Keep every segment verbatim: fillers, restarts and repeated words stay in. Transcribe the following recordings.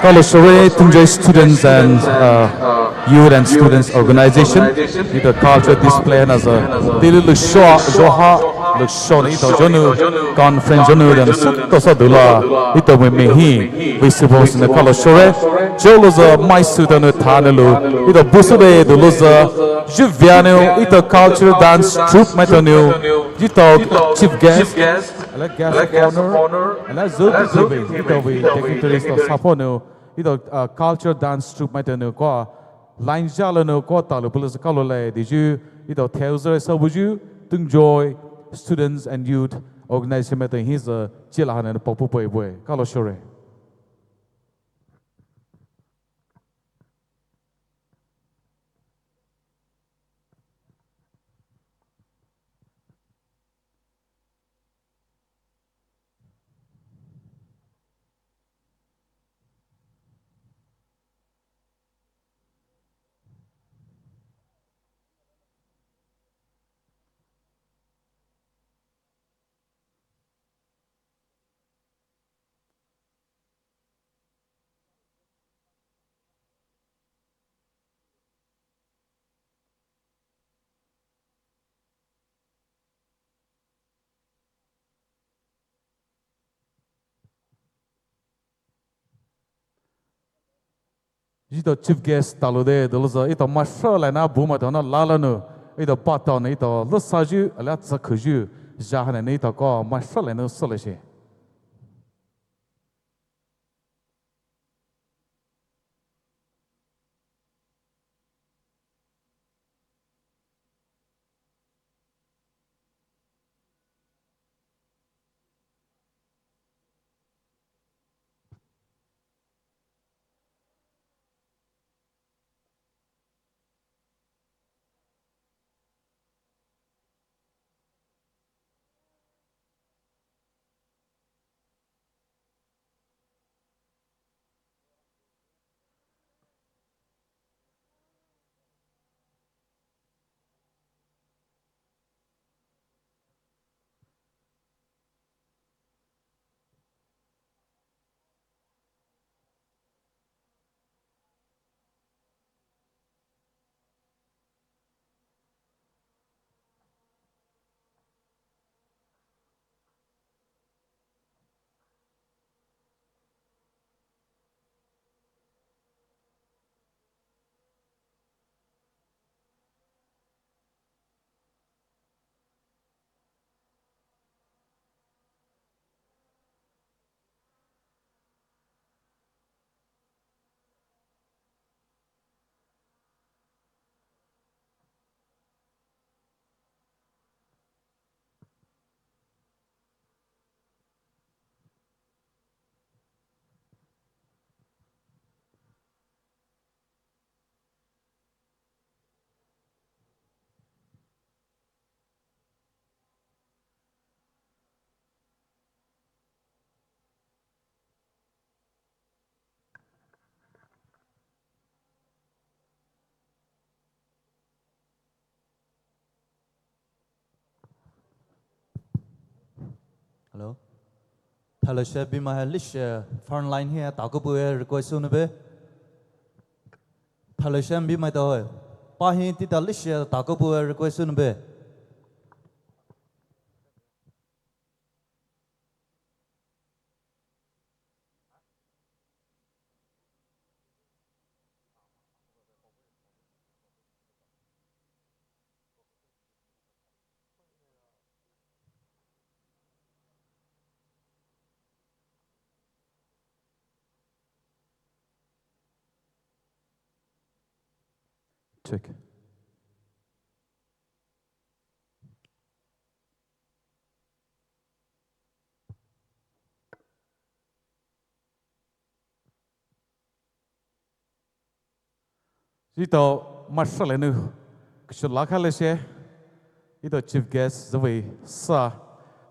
Kalo shore, Tungjoy Students and, uh, Youth and Students Organization, ita cultural display na sa, tili lusho, joha, lusho ni ita jonu, conference jonu dan sa, to sa dula, ita mi mi hi, visible sine kalo shore, jolo sa mai su tanu thanu lu, ita busu de dulu sa, juvianu, ita cultural dance troupe mai tanu, ita chief guest, ala guest of honor, ala zobi zobi, ita wi dignitaries to saponu, ita, uh, culture dance troupe mai tanu ko, line jalo nu ko talu pulu sa kalo le, diju, ita theu zare sa buju, Tungjoy Students and Youth Organization mai tanu hi sa, chila hana papu poi poi, kalo shore. Ita chief guest talu de, dulu sa, ita masra lai na bu ma tona lala nu, ita pa tona, ita lusa ju, ala tsa khuju, jahane ni ita ko masra lai nu sole shi. Hello. Thailaishe bimai hai lishe front line hi takou pue request sou nube. Thailaishe bimai ta hoi. Pa hi tita lishe takou pue request sou nube. Check. Etao maisü le nou, kasü la kha le she, etao chief guest züwe sa,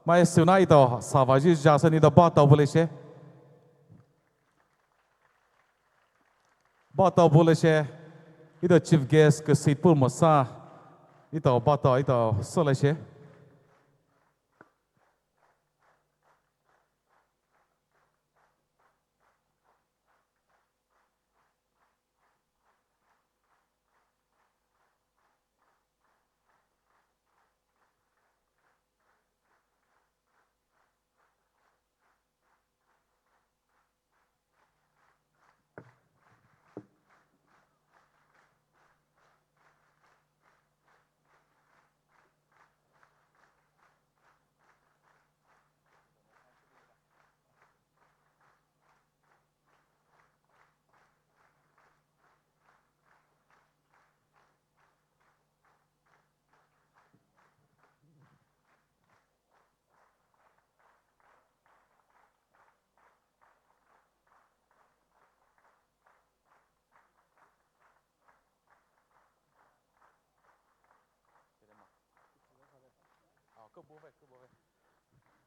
mai süna etao sava ji ja sa ni da ba tao bu le she, ba tao bu le she, etao chief guest ke seat pul mo sa, etao ba tao etao sa le she.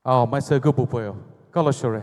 Ao, maisü kubu poyo. Kalo shore.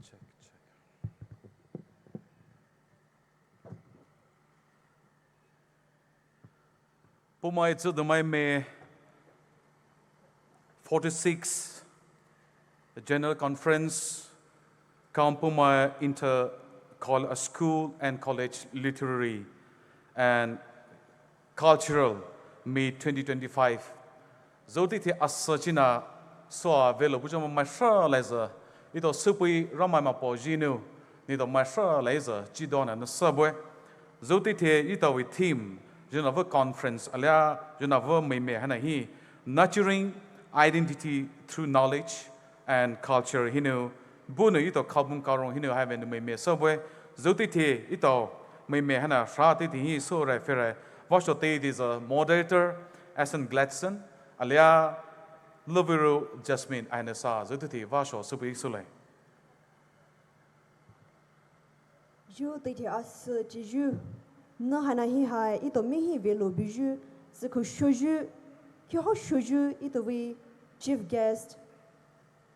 Check, check. Poumai Tsüdomai May forty-six, the General Conference, Kam Poumai Inter Col-, uh, School and College Literary and Cultural Meet twenty twenty-five. Zhou teithe asü china soua velo buchama maisü laiza. Etao süpei Ramai mapaoyu nou, neletao maisü laiza, chidona nou sübue. Zhou teithe etao vei theme, zhou na vei conference alia, zhou na vei meimei haina hi, Nurturing Identity Through Knowledge and Culture hinou, bunou etao khaibung karong hinou haibüa nou meimei sübue. Zhou teithe etao meimei haina hra teithe hi sourai pfeirai. Vah sho teithe zü moderator, Asen Gladson, alia Luviro Jasmine aina sa, zhou teithe vah sho süpei soulai. Zhou teithe asü chiyu. Nü haina hi hai, etao mei hi velo buyu, zükhou shoyu, kiho shoyu, etao vei chief guest,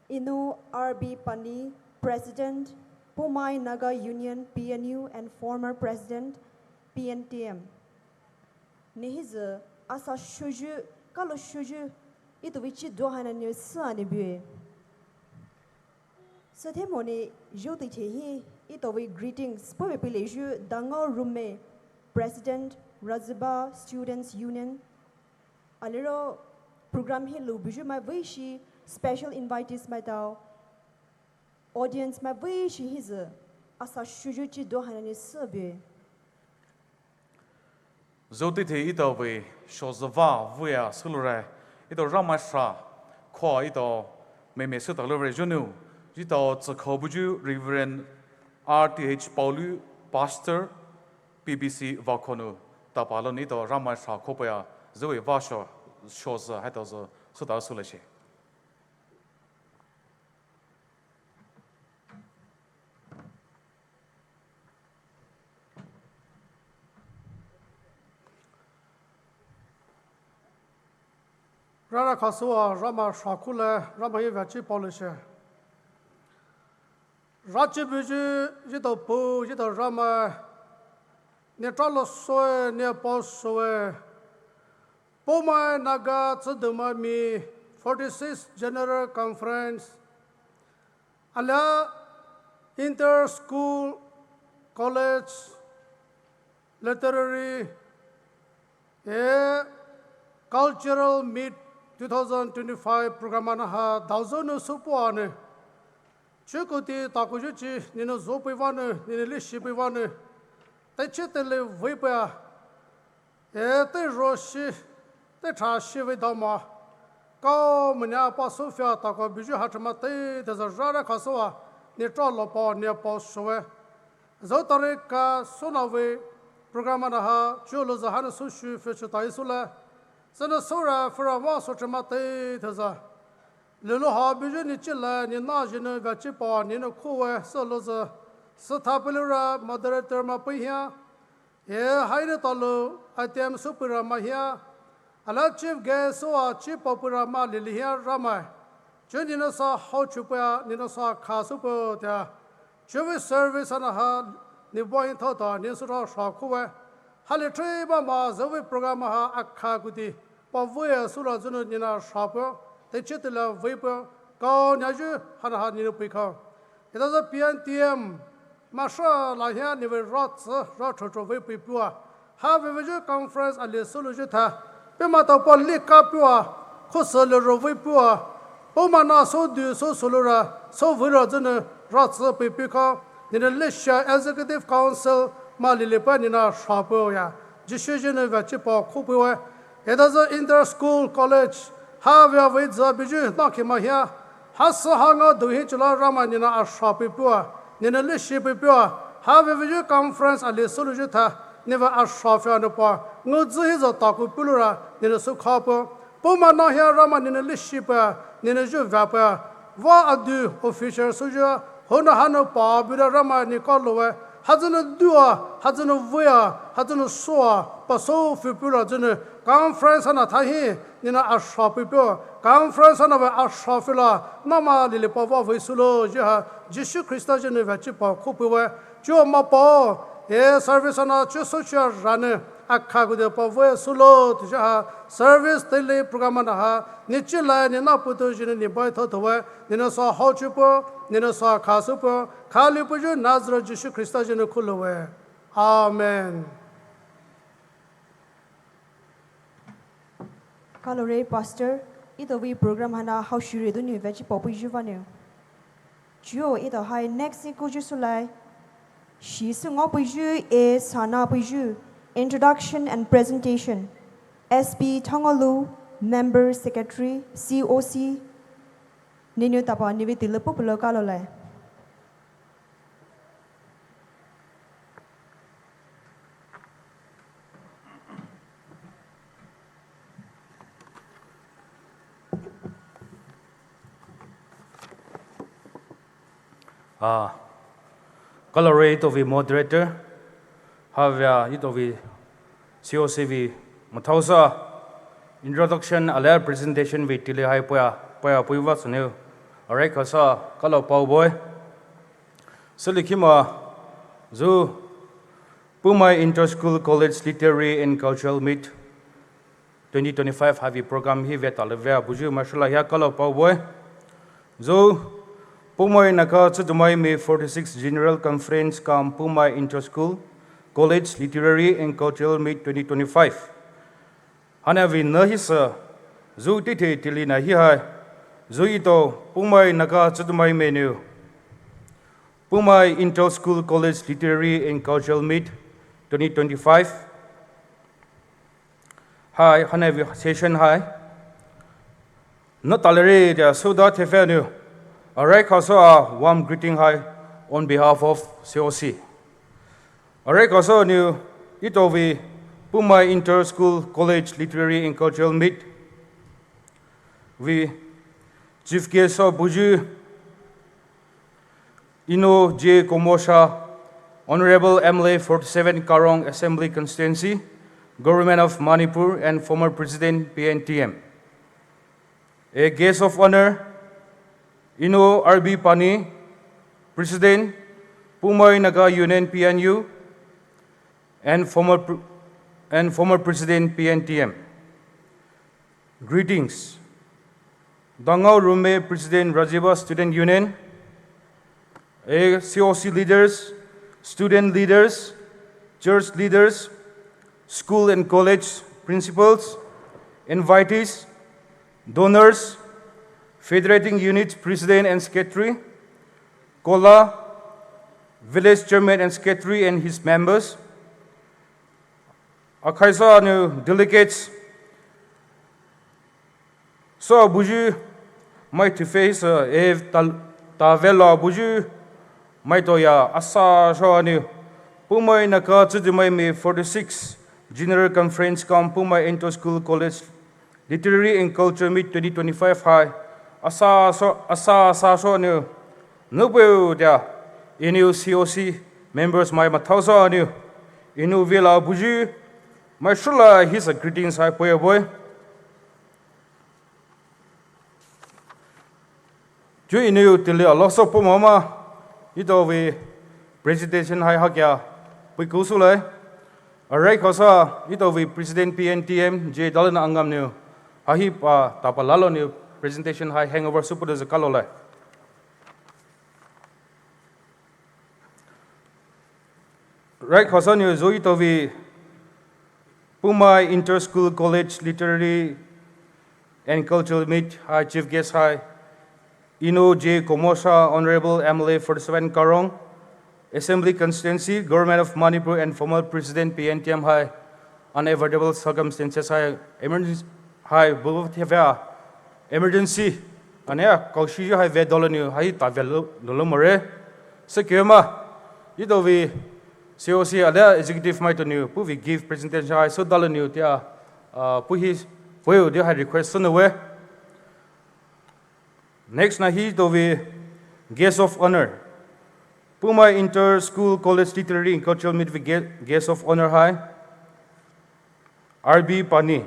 Inu R B Pani, President, Poumai Naga Union, P N U, and former President, P N T M. Nehi zü, asa shoyu, kalo shoyu, Etao vei chi dou haina ne sü ani bue. Süthai mo ne zhou teithe hi etao vei greetings puhvei peilouyu Dango Rume, President, Razeba Students Union. Aliro program hi lou buyu mai veishi special invitees maitao, audience mai veishi hisü asa shuyu chi dou haina ne sü bue. Zhou teithe etao vei shozü vah vua süloure, etao Ramai sha khoa etao meme sütaloure zhou nou, etao tsükhou buyu Reverend R T H Paulu, Pastor, P B C Vakhonu, tapalou nou etao Ramai sha khopeia zhou vei vah sho, shozü haitao zü süta süloure. Rara khasüa Ramai sha khoulai, Ramai hi veachi paoloushe. Rachi buyu, etao Pu, etao Ramai, ne tralo soe, ne paoshoe. Poumai Naga Tsüdoumai Mi forty-six General Conference, alia Inter-School College Literary, eh, Cultural Meet two thousand twenty-five program ana ha daozhou nou soupu ane. Chukudi takoyu chi, nenou zhou pei vanou, nenou leshi pei vanou. Teichi teile veipeia. Eh, teizho shi, teicha shi vei daoma. Kao mania pa soufia tako buyu hathema teithe zü rara khasüa, ne tralo pao, ne paoshoe. Zhou tarikh ka sona vei program ana ha, chuo louzü hanou soushu future tai soulai. Sünou soura fura vah southema teithe zü. Lulu ha buyu ne chilai, ne na zhih nou veachi pao, nenou khowe, sülouzü. Sütha peiloure moderator mai peihia. Eh, haina talou, item soupeira mai hia. Alia chief guest soua chi paopeira mai lili hia Ramai. Chuo nenou sa haochupeia, nenou sa khasoupeia tea. Chuo vei service ana ha, ne buahi thaota, ne soura sha khowe. Hali thei mama, zhou vei program ha akha kudi. Pavei soura zünou nenou sha pei, teichi teile vei pei, kao niayu hana ha nenou pei kha. Etaozü P N T M, masha lahia nevei ratsü, rathotho vei pei pua. Ha vei veiyu conference ali soulouyu tha. Pei maitao pa lika pua, khosü liro vei pua. Poumai na sou du sou souloure, sou veira zünou, ratsü pei pei kha. Nenou leshia Executive Council mai lili pei nenou sha peia. Jisu zünou veachi pao khopeiwe. Etaozü Inter-School College, ha vei vei zü buyu na khe mai hia. Ha sü ha nga dou hi chula Ramai nenou asha pei pua, nenou leshi pei pua. Ha vei veiyu conference ali soulouyu tha, nevei asha fia nou pa. Ngozü hi zü takou peiloure, nenou sou kha pei. Poumai na hia Ramai nenou leshi pei, nenou zhuvea pei. Vah adu official souyu, hona hanou pa buda Ramai ne kaloue. Hazünou dua, hazünou veia, hazünou soua, pa sou fü peiloure zünou. Conference ana thahi, nenou asha pei pei. Conference ana vei asha fila, namai lili pa vah vei soulou, zhih ha, Jisu Khrista zünou veachi pao khopeiwe. Chuo mai pao, eh service ana chuo souchia rane. Akha kudi pavei soulou, tea zhih ha, service teile program ana ha, ne chilai ne na putu zünou ne buahi thaotaowe, nenou sa haochupeia, nenou sa khasoupeia, khaloupeyu Nazareth Jisu Khrista zünou kholoue. Amen. Kaloure Pastor, etao vei program hana haoshire donou veachi pao peiyu vanou. Chuo etao hai next ni kuyu soulai. Shi sü ngao peiyu, e sana peiyu. Introduction and presentation. S P Thangolu, Member Secretary, C O C. Nenou tapa nevei tile pupulou kaloulai. Ah, kaloure etao vei moderator, havea etao vei C O C vei mathaosa, introduction alia presentation vei tile hai peia, peia peiva sünou, arai khasa, kalo paoboe. Sülikhima, zhou, Poumai Inter-School College Literary and Cultural Meet, twenty twenty-five haivei program hi vei talou vei buyu maishola hia kalo paowe. Zhou Poumai Naga Tsüdomai May forty-six General Conference cum Poumai Inter-School College Literary and Cultural Meet twenty twenty-five. Hana vei na hisa, zhou tithe tili na hi hai, zhou ito Poumai Naga Tsüdomai May nou Poumai Inter-School College Literary and Cultural Meet twenty twenty-five. Hai, hana vei session hai. Na talere dia suda thefe nou. Arai khaso a warm greeting hai on behalf of C O C. Arai khaso nou ito vei Poumai Inter-School College Literary and Cultural Meet vei chief guest so buyu Inu J Komosha, Honorable M L A forty-seven Karong Assembly Constituency, Government of Manipur and former President P N T M. A guest of honor, Inu R B Pani, President, Poumai Naga Union P N U, and former, pr- and former President P N T M. Greetings. Dangao Rume, President, Rajiba Student Union, A C O C leaders, student leaders, church leaders, school and college principals, invitees, donors, federating units president and secretary, Kola, village chairman and secretary and his members, akhaisa nou delegates, so buyu mai to face a tal tavela buyu mai toya asa so nou Poumai Naga Tsüdomai May forty-six General Conference cum Poumai Inter-School College Literary and Culture Meet twenty twenty-five hai asa so asa asa so nou nou peo dia Inu C O C members mai mathao so nou Inu vela buyu maishola hisa greetings hai peo boy. Ju Inu tili alo so po mama ito vei presentation hai hakia pui kusulai. Arai khaso ito vei President P N T M J Dalin Angam nou hahi pa tapa lalo nou presentation hai handover supu de zakalo lai. Right khaso nou zhou ito vei Poumai Inter-School College Literary and Cultural Meet hai chief guest hai Inu J Komosha, Honorable M L A forty-seven Karong Assembly Constituency, Government of Manipur and former President P N T M hai unavoidable circumstances hai emergency hai bubu thevea emergency ane a kaushi hai ve dolo nou hai ta ve lo lo more. Sekema ito vei C O C ale executive mai to nou pu vei give presentation hai so dalo nou tia pu hi pui de hai request so nou we. Next na hi to vei guest of honor. Poumai Inter-School College Literary and Cultural Meet vei guest of honor hai R B Pani,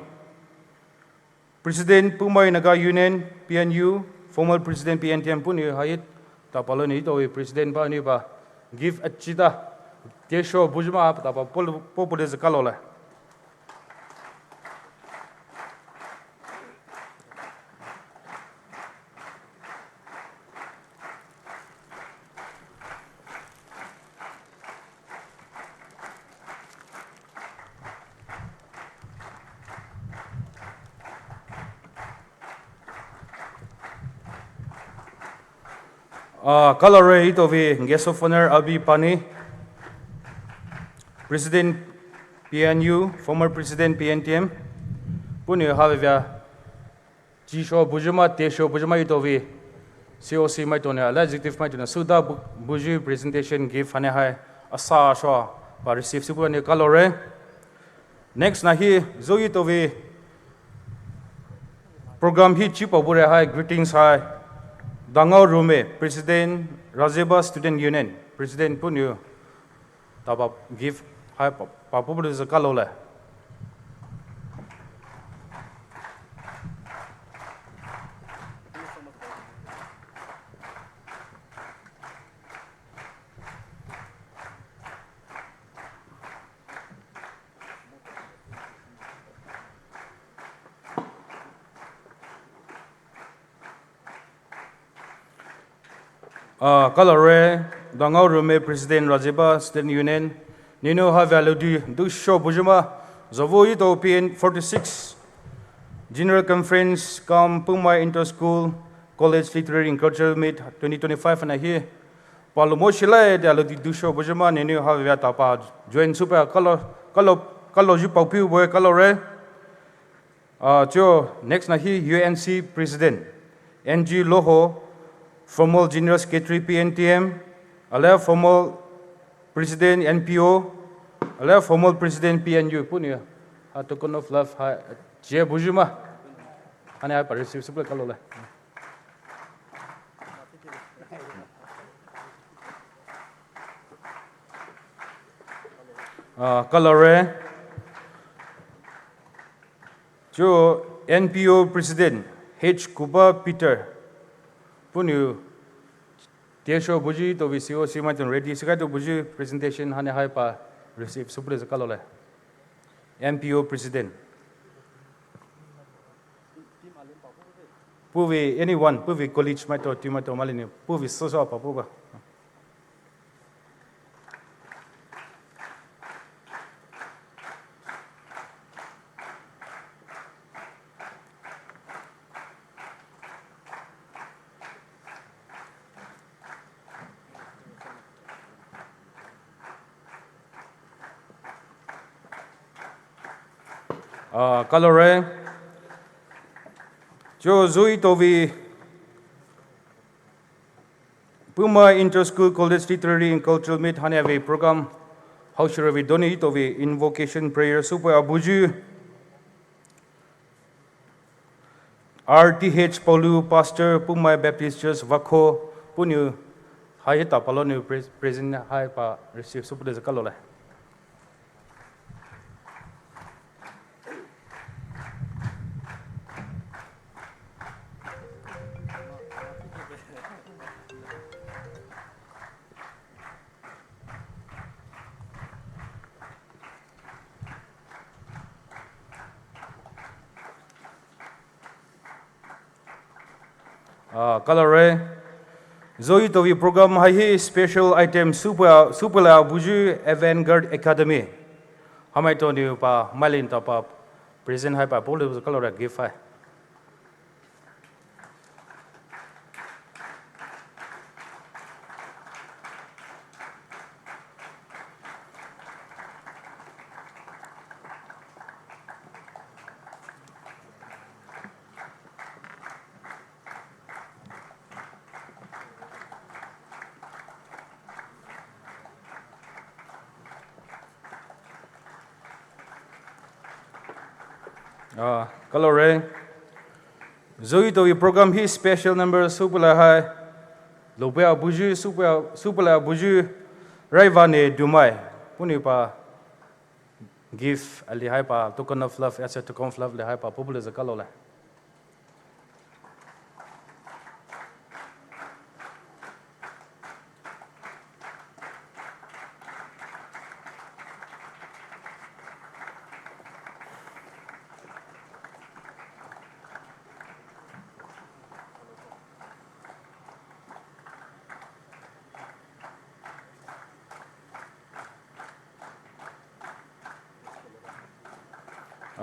President Poumai Naga Union P N U, former President P N T M pu nou hai tapalo nou ito vei President pa nou pa give a chita tesho bujuma tapa popule zakalo lai. Ah, kalore ito vei guest of honor R B Pani, President P N U, former President P N T M pu nou hai vei chisho bujuma tesho bujuma ito vei C O C mai to nou ale executive mai to nou suda buyu presentation give hane hai asa so pa receive supu nou kalore. Next na hi zhou ito vei program hi chipa bure hai greetings hai Dangao Rume, President Rajiba Student Union President pu nou tapa give hai pa popule zakalo lai. Ah, kalore, Dangao Rume President Rajiba Student Union, nenou ha value di dusho bujuma, zovu ito P N forty-six General Conference cum Poumai Inter-School College Literary and Cultural Meet twenty twenty-five na hi. Palumo shilai de aludi dusho bujuma nenou ha via tapa join supa kalo, kalo, kalo ju paupiu boy kalore. Ah, cho next na hi U N C President N G Loho, formal General Secretary P N T M, ale formal President N P O, ale formal President P N U punia. Ha token of love ha je bujuma. Hane ha pa receive supa kalole. Ah, kalore. Cho N P O President H Kuba Peter punia. Tiasho buji to vi C O C maitao ready sikai to buji presentation hane ha pa receive supa kalole. N P O President. Puvi anyone, puvi college maitao, team maitao malini, puvi soso apa puba. Ah, kalore. Cho zui to vi Poumai Inter-School College Literary and Cultural Meet hane vi program haoshiravi doni to vi invocation prayer supa abuju. R T H Paulu, Pastor, Poumai Baptist Church, Vakho, punia. Hai ta palo ni pres-, present hai pa receive supa kalole. Ah, kalore. Zoi tovi program hai hi special item supa, supa la buju Avant Garde Academy. Hamai to ni pa, mailin ta pa, present hai pa, pole kalore gift hai. Ah, kalore. Zoi tovi program hi special number supa la hai. Lopea buju, supa, supa la buju. Raivane Dumai. Punia pa gift ali hai pa, token of love, as a token of love li hai pa, pole kalole.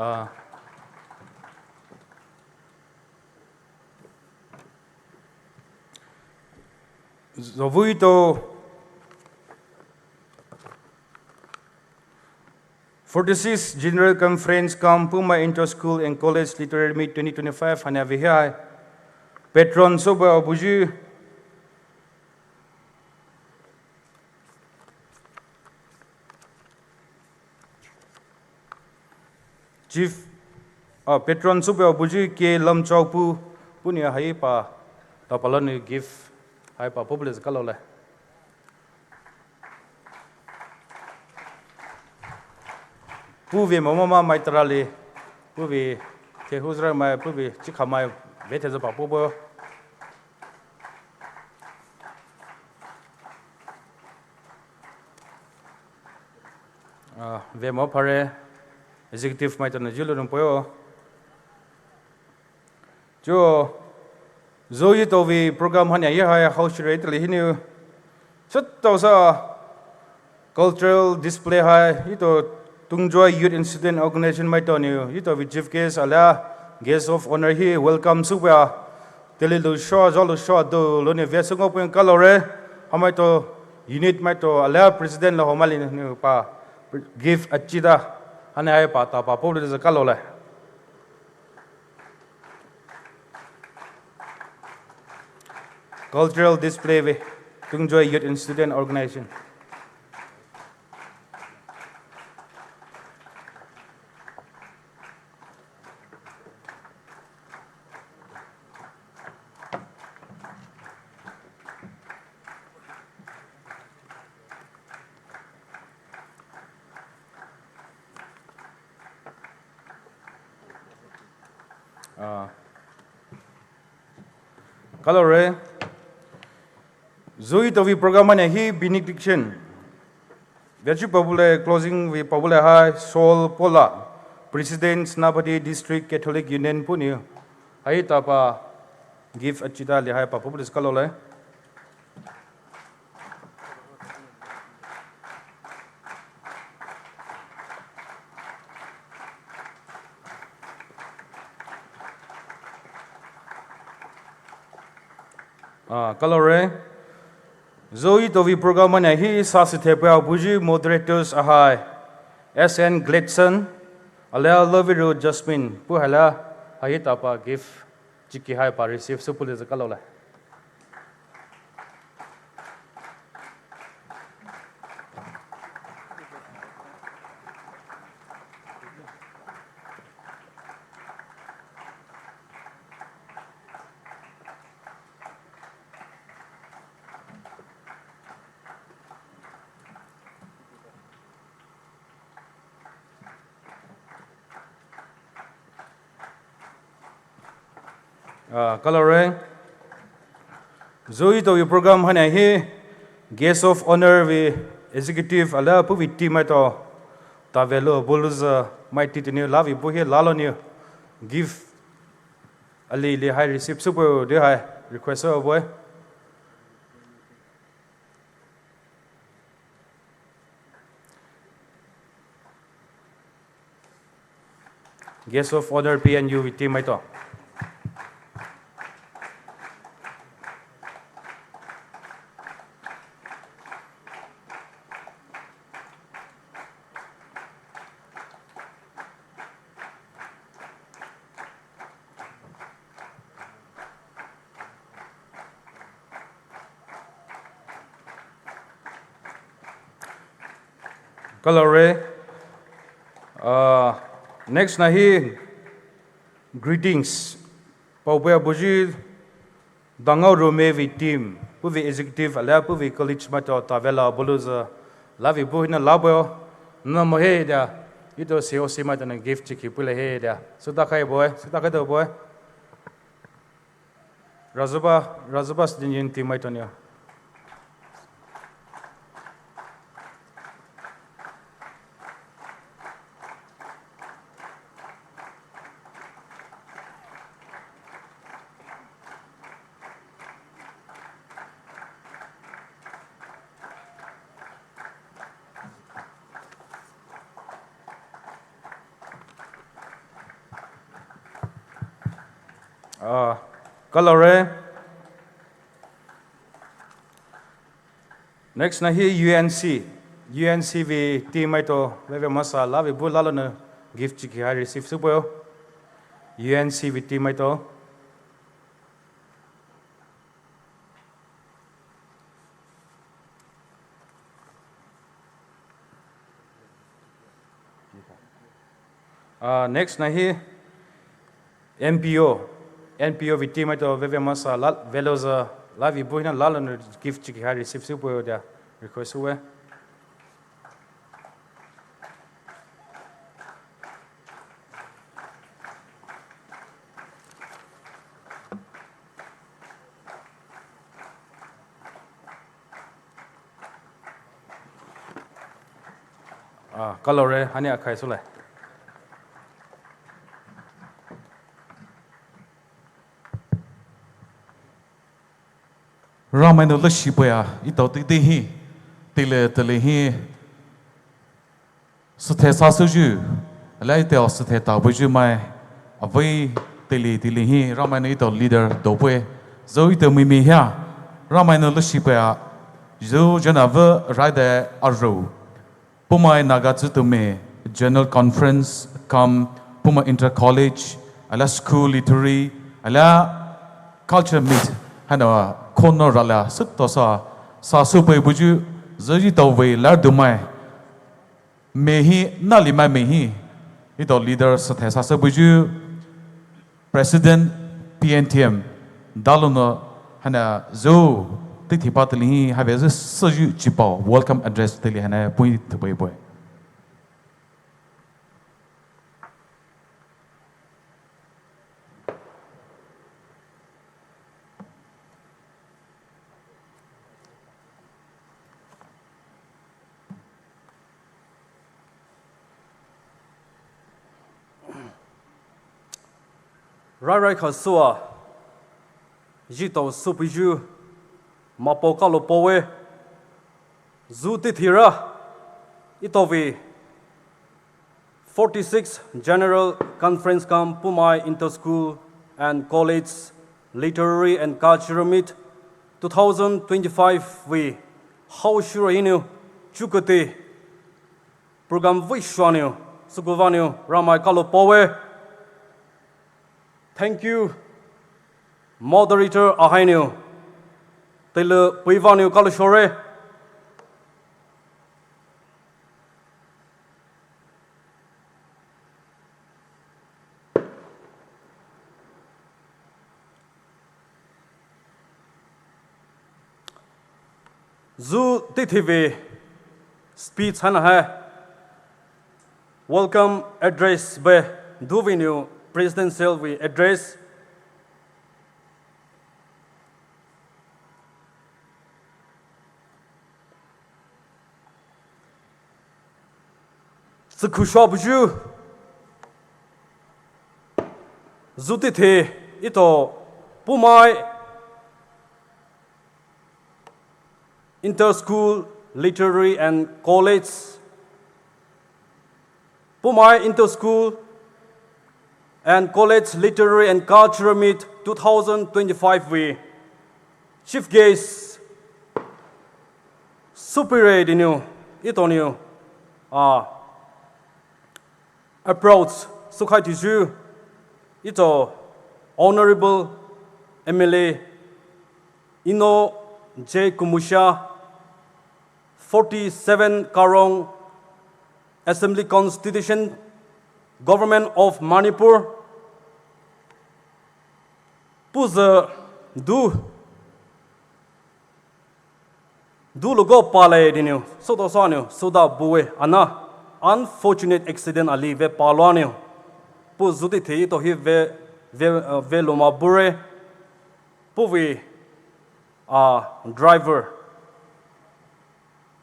Ah. Zovui to forty-six General Conference cum Poumai Inter-School and College Literary Meet twenty twenty-five hane vihai. Patron supa buju. Chief, ah, patron supa buju K Lamchaupu, punia hai pa, ta palo ni gift, hai pa pole kalole. Puvi mama mai tarali, puvi te huzra mai, puvi chikha mai, vete za pa pubo. Ah, ve mo phare, executive mai tana julu nung poyo. Jo, Zo etao vei program haina hi hai haoshire tali hinou. Sotao sa cultural display hai etao Tungjoy Youth and Student Organization maitao nou etao vei chief guest alia guest of honour hi welcome soupeia. Tali lou sho, zho lou sho, do lou nou vei sü ngaopu kalaore. Hamaitao unit maitao alia president la ho mali nou pa gift achida. Haina hai pa ta pa pulou dei kalaole. Cultural display vei Tungjoy Youth and Student Organization. Ah. Kalaore. Zo etao vei program haina hi benediction. Veichi paoboulai closing vei paoboulai hai Saul Pola, President Senapati District Catholic Union puhnou. Hai ta pa gift achida li hai pa paoboulai kalaole. Ah, kalaore. Zo etao vei program haina hi sa sü thepeia buyu moderators ahai S N Gladson, alia Loviru Jasmine, puh haila, hai ta pa gift chiki hai pa receive sü pulou dei kalaole. Ah, kalaore. Zo etao vei program haina hi guest of honour vei executive alia puhvei team maitao ta velou bulouyu maiti tinou lavei buh hi lalou nou gift ali li hai receive soupeia dei hai request soupeia. Guest of honour P N U vei team maitao. Kalaore. Ah, next na hi greetings. Paopeia buyu Dangao Rome vei team, puhvei executive alia puhvei college maitao ta vela bulouyu lavei buh hinou lapeio. Na mohe dia, etao C O C maitao nou gift chiki pulai he dia. Süta khai boy, süta khai to boy. Razuba, Razuba Student Union team maitao nou. Ah, kalaore. Next na hi U N C. U N C vei team maitao, veve masa lavei buh lalou nou gift chiki hai receive soupeio. U N C vei team maitao. Ah, next na hi N P O. N P O vei team maitao veve masa la, velouyu lavei buh hinou lalou nou gift chiki hai receive soupeio dia request soupeia. Ah, kalaore, haina akhai soulai. Ramai nou leshi pei a, etao teidei hi, teile teile hi, süthai sa süyu, alia etao süthai ta buyu mai, avei teile teile hi, Ramai nou etao leader dou pei, zhou etao mimi hia, Ramai nou leshi pei a, zhou jana ve raide aro. Poumai Naga Tsutume General Conference cum Poumai Inter College, alia school literary, alia culture meet, haina kono rala sükto sa, sa süpei buyu, zhou etao vei lar dumai. Mei hi, nali mai mei hi, etao leader süthai sa sü buyu, President P N T M, dalo nou haina zhou teithe pa teile hi haibüa zhou süyu chipao welcome address teile haina pui thupei pei. Rairai kha sua, zhi tao süpeiyu, Mapao kalo paowe, zhu teithe ra, etao vei forty-six General Conference cum Poumai Inter-School and College Literary and Cultural Meet two thousand twenty-five vei haoshura hinou chukute program vei shuanou, sükuvanou, Ramai kalo paowe. Thank you. Moderator ahainou. Teile peivanou kalo shore. Zhu teithe vei speech haina hai. Welcome address be duvenou presidential vei address. Sükhu shuabuyu. Zhu teithe etao Poumai Inter-School Literary and College, Poumai Inter-School and College Literary and Cultural Meet two thousand twenty-five vei Chief Guest süpeire dinou, etao nou, ah, approach sükhaitiyu, etao Honourable M L A Eno J Khumoshia, forty-seven Karong Assembly Constituency, Government of Manipur, puh zü du, du logo pale dinou, sütao sanou, süda bue, ana, unfortunate accident ali ve paloa nou. Puh zhu teithe etao hi ve, ve, uh, ve loma bure. Puh vei, uh, driver.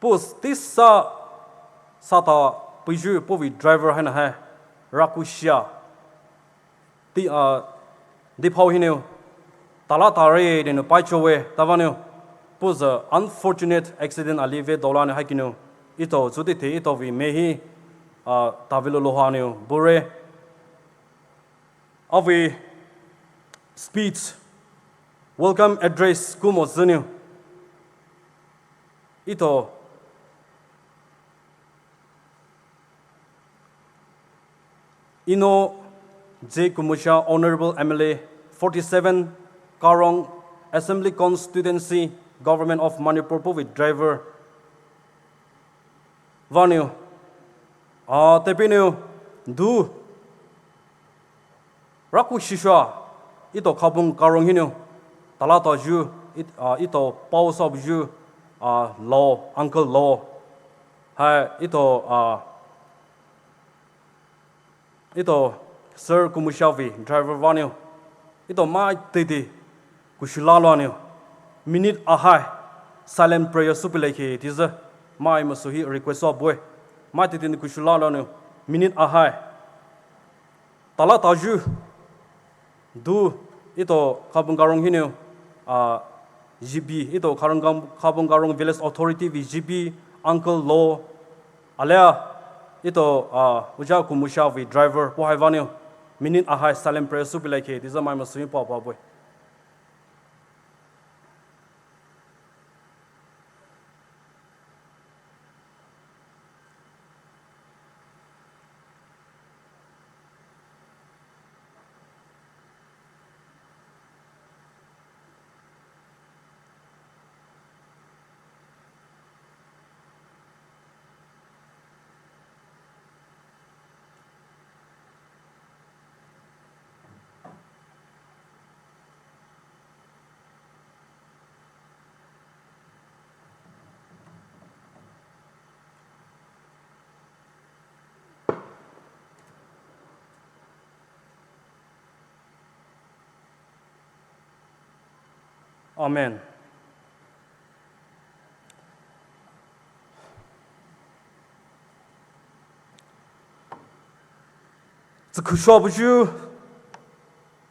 Puh teisa sata peiyu puh vei driver haina hai rakushia. Ti, uh, diphao hinou. Tala tare dinou paichowe tavanou. Puh zü unfortunate accident ali ve dola nou haikinou. Etao zhu teithe etao vei mei hi, uh, tavilo lohanou bure. Avei speech, welcome address kumo zünou. Etao Eno J Khumoshia, Honourable M L A, forty-seven Karong Assembly Constituency, Government of Manipur, puh vei driver vanou, ah, tepeinou, du, rakushisha, etao Khabung Karong hinou, tala tayu, et-, ah, etao pao sabuyu, ah, Lo, Uncle Lo, hai, etao, ah, etao Sir Khumoshia vei driver vanou, etao mai teitei kushu laloa nou, minute ahai, silent prayer süpei lekhe tizü, mai masu hi request sua bue, mai teitei nou kushu laloa nou, minute ahai, tala tayu, du, etao Khabung Karong hinou, ah, G B, ito Kharong Kam-, Khabong Karong Village Authority vei G B, Uncle Lo, alia, ito, ah, Uja Kumusha vei driver, po hai vanou, minute ahai silent prayer soupeilai khe, dizamai masui papa boy. Amen. Tsükhusho buju,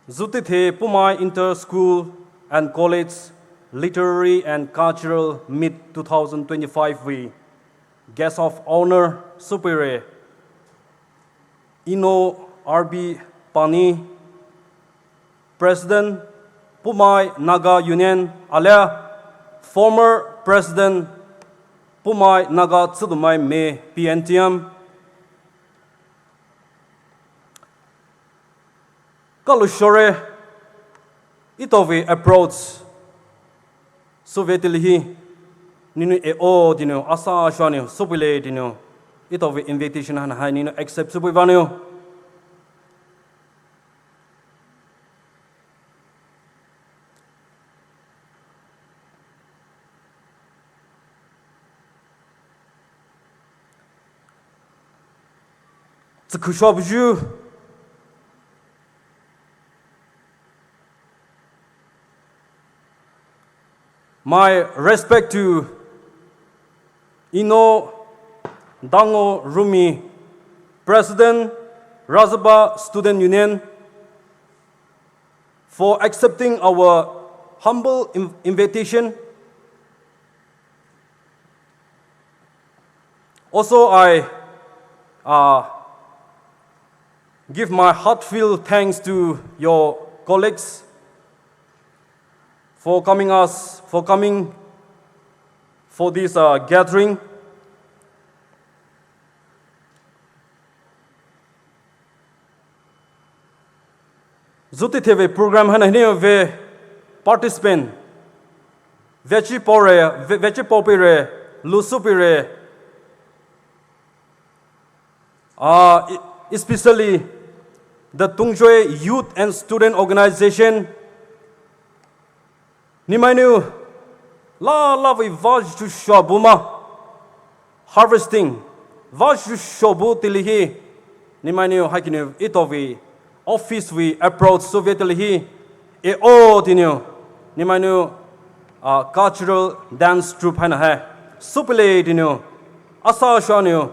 zutithe Poumai Inter-School and College Literary and Cultural Meet two thousand twenty-five vei Guest of Honor soupeire, Eno R B Pani, President, Poumai Naga Union, alia, former President, Poumai Naga Tsüdomai Me, P N T M. Kalu shore, ito vei approach, souve tilihi, nenou e o dinou, asa shua nou, soupeile dinou, ito vei invitation haina hai nenou accept soupei vanou. Tsükhusho buju. My respect to Eno Dango Rumi, President, Razaba Student Union, for accepting our humble in-, invitation. Also, I, uh, give my heartfelt thanks to your colleagues for coming us, for coming for this, uh, gathering. Zutithe vei program haina hinou vei participant, veachi paore, ve-, veachi paopeire, lu soupeire, uh, e-, especially the Tungjoy Youth and Student Organization, nemai nou, la, la vei vah ju shua buma, harvesting, vah ju shua bu tilihi, nemai nou, hakinou, ito vei, office vei, approach souve tilihi, e o dinou, nemai nou, uh, cultural dance troupe haina hai, soupeile dinou, asa shua nou,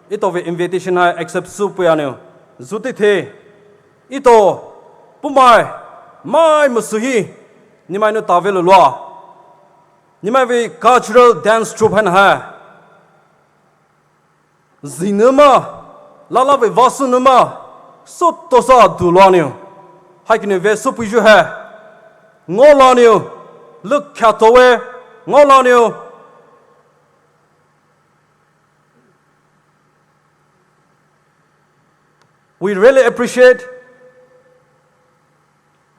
ito vei invitation hai accept soupei anou, zutithe, ito, Poumai, mai masui hi, nemai nou tave loloua. Nemai vei cultural dance troupe haina hai. Zinema, la la vei vah sounema, sotosa duloua nou. Hakinou vei soupeiju hai. Ngaoloua nou, lukha towe, ngaoloua nou. We really appreciate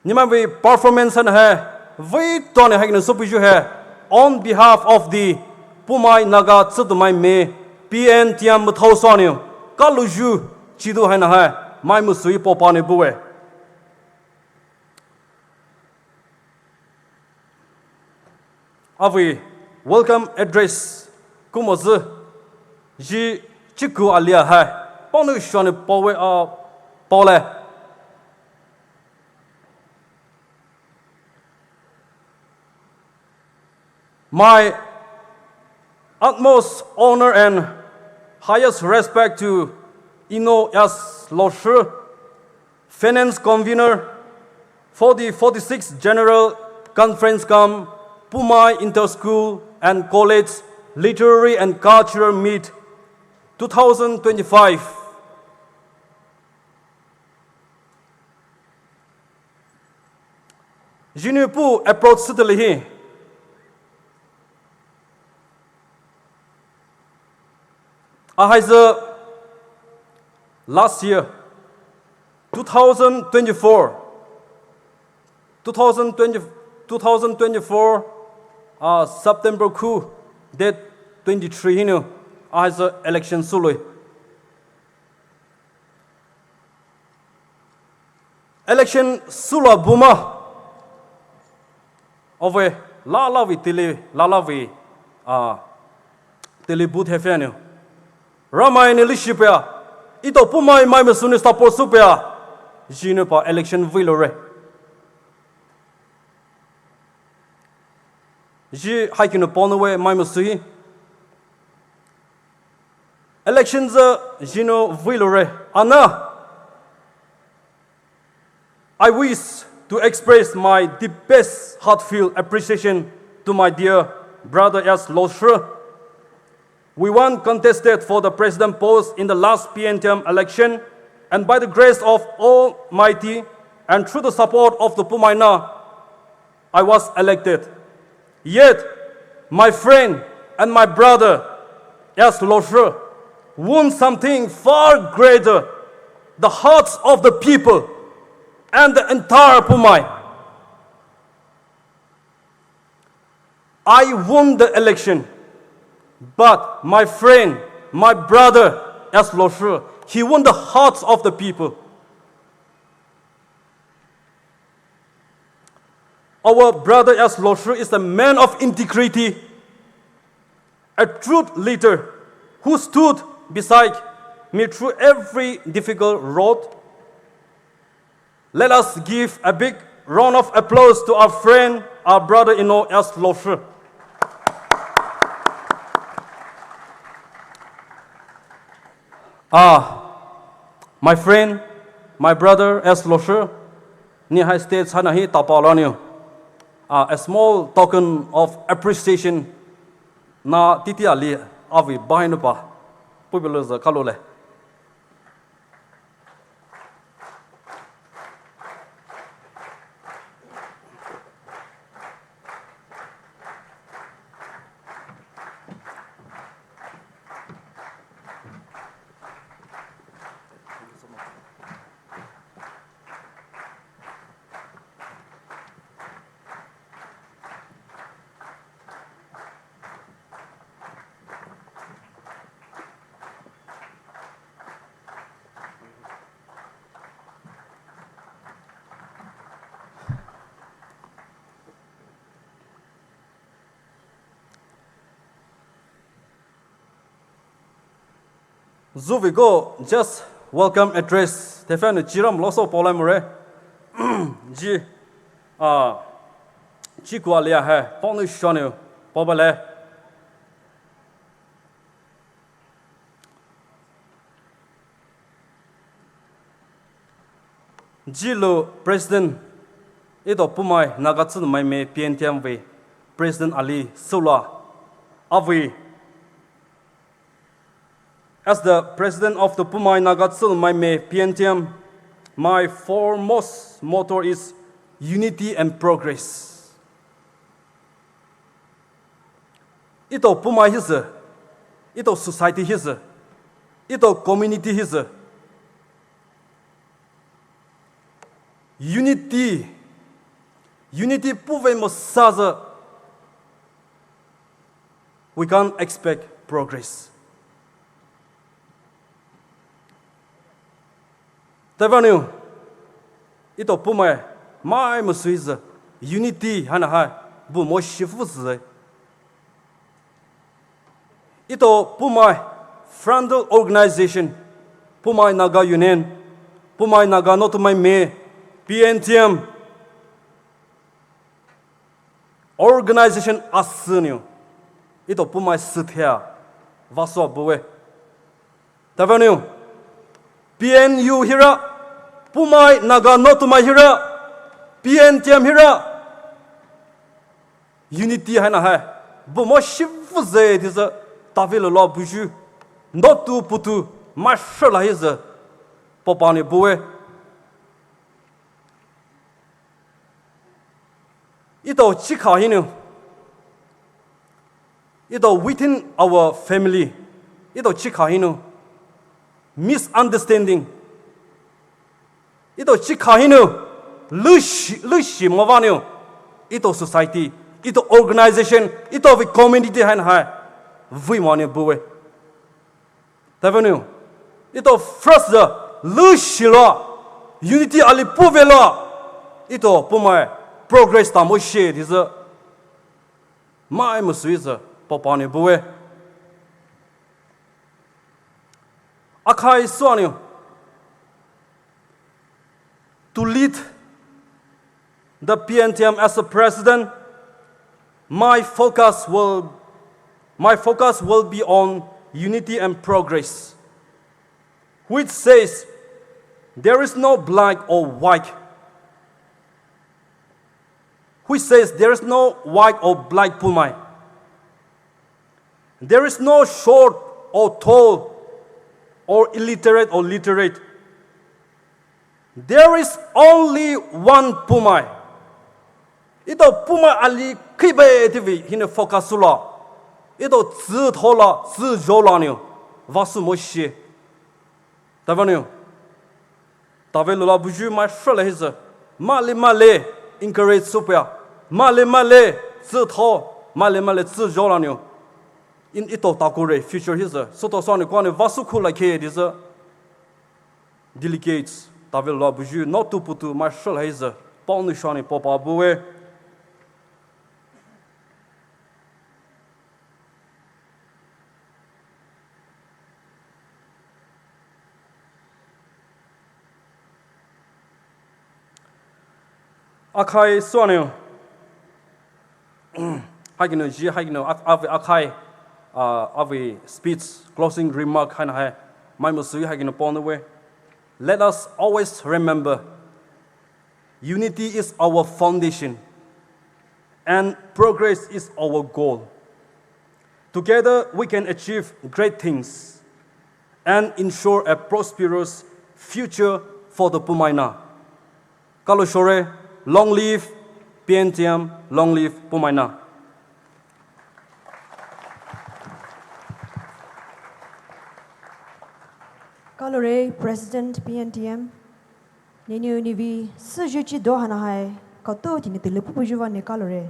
nemai vei performance haina hai, vei tone hakinou soupeiju hai, on behalf of the Poumai Naga Tsüdomai Me, P N T M mathao sou nou, kalouyu chidu haina hai, mai masui paopa nou bue. Avei welcome address kumo zü, zhi chiku alia hai, panou shua nou paowe a paole. My utmost honor and highest respect to Eno S Loshi, Finance Convener for the forty-sixth General Conference cum Poumai Inter-School and College Literary and Cultural Meet two thousand twenty-five. Zhih nou puh approach sütali hi. Ahaisü last year, two thousand twenty-four, two thousand twenty, two thousand twenty-four, uh, September khu date twenty-three hinou, ahaisü election sülou. Election sülou buma. Ove, lala vei tili, lala vei, ah, tili booth hifü nou. Ramai ni leshi pia, ito Poumai maimai sünou support sü pia, zhih nou pa election vei loure. Zhih haikinou panou we maimai sühi. Election zü zhih nou vei loure. Ana, I wish to express my deepest heartfelt appreciation to my dear brother S. Loshu. We won contested for the president post in the last P N T M election, and by the grace of Almighty and through the support of the Poumai Naga, I was elected. Yet, my friend and my brother, S. Loshu, won something far greater, the hearts of the people and the entire Poumai. I won the election, but my friend, my brother, S. Loshu, he won the hearts of the people. Our brother S. Loshu is a man of integrity, a truth leader who stood beside me through every difficult road. Let us give a big round of applause to our friend, our brother-in-law S. Loshu. Ah, my friend, my brother S. Loshu, ni hai stage haina hi tapa la niu. Ah, a small token of appreciation na titi ali avi bahainu pa. Pui belo za kalule. Züvei ko just welcome address thefanu chiram loso polai more. Ji, ah, ji kua lia hai ponu shonu pobale. Jilou President, ito Poumai Naga Tsümaime P N T M vei President ali sülou avei. As the President of the Poumai Naga Tsümaime P N T M, my foremost motto is unity and progress. Ito Poumai hisü, ito society hisü, ito community hisü. Unity, unity puve mo sazü, we can't expect progress. Tevaniu, ito Poumai, mai mo suizü, unity hana hai, bu mo shifu zü. Ito Poumai frontal organization, Poumai Naga Union, Poumai Naga Notumaime, P N T M, organization asüniu, ito Poumai süthea, vaso buwe. Tevaniu, P N U hira, Poumai Naga Notumai hira, P N T M hira, Unity haina hai bu mo shifu zü tea sü, tave lüloua buyu, notu putu, mai hrülai hi sü, paopa nou bue. Etao chikha hinou, etao within our family, etao chikha hinou, misunderstanding, etao chikha hinou, leshi leshi mavanou, etao society, etao organization, etao vei community haina hai, vei manou bue. Tave nou, etao first sü, leshi loua, unity ali puve loua, etao Poumai progress ta mo shi tea sü, mai mo sü hi sü, paopa nou bue. Akhai soua nou, to lead the P N T M as a president, my focus will, my focus will be on unity and progress, which says there is no black or white, which says there is no white or black Poumai. There is no short or tall or illiterate or literate. There is only one Poumai. Etao Poumai ali khibe tea vei hinou focus sü loua, etao tsü thola tsü zhola nou, vah sü mo shi. Tave nou, tave lüloua buyu mai hrülai hi sü, maili maili encourage soupeia, maili maili tsü tho, maili maili tsü zhola nou, in etao takure future hi sü, sütao soua nou kua nou vah sü khulai khe tea sü, delegates, tave lüloua buyu notu putu mai hrülai hi sü, paonou sha nou paopa bue. Akhai soua nou, haikinou ji haikinou a- avei akhai, uh, avei speech, closing remark haina hai, mai mo sü haikinou paonou bue. Let us always remember, unity is our foundation, and progress is our goal. Together, we can achieve great things and ensure a prosperous future for the Poumai Na. Kalo shore, long live P N T M, long live Poumai Na. Kalore, President P N T M. Nenou nevei süyu chi do haina hai, kato tini tele pupu yuva ne kalore.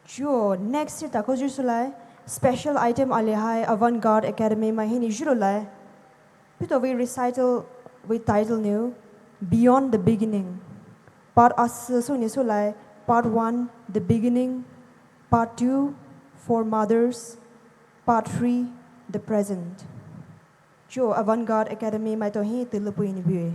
Chuo, next year tako zhu sulai, special item ali hai Avant Garde Academy mai hinou zhu lulai. Pito vei recital vei title nou, Beyond the Beginning. Part asü sü nou sulai, part one, The Beginning, part two, For Mothers, part three, The Present. Chuo Avant Garde Academy maitao hi tele pui ni bue.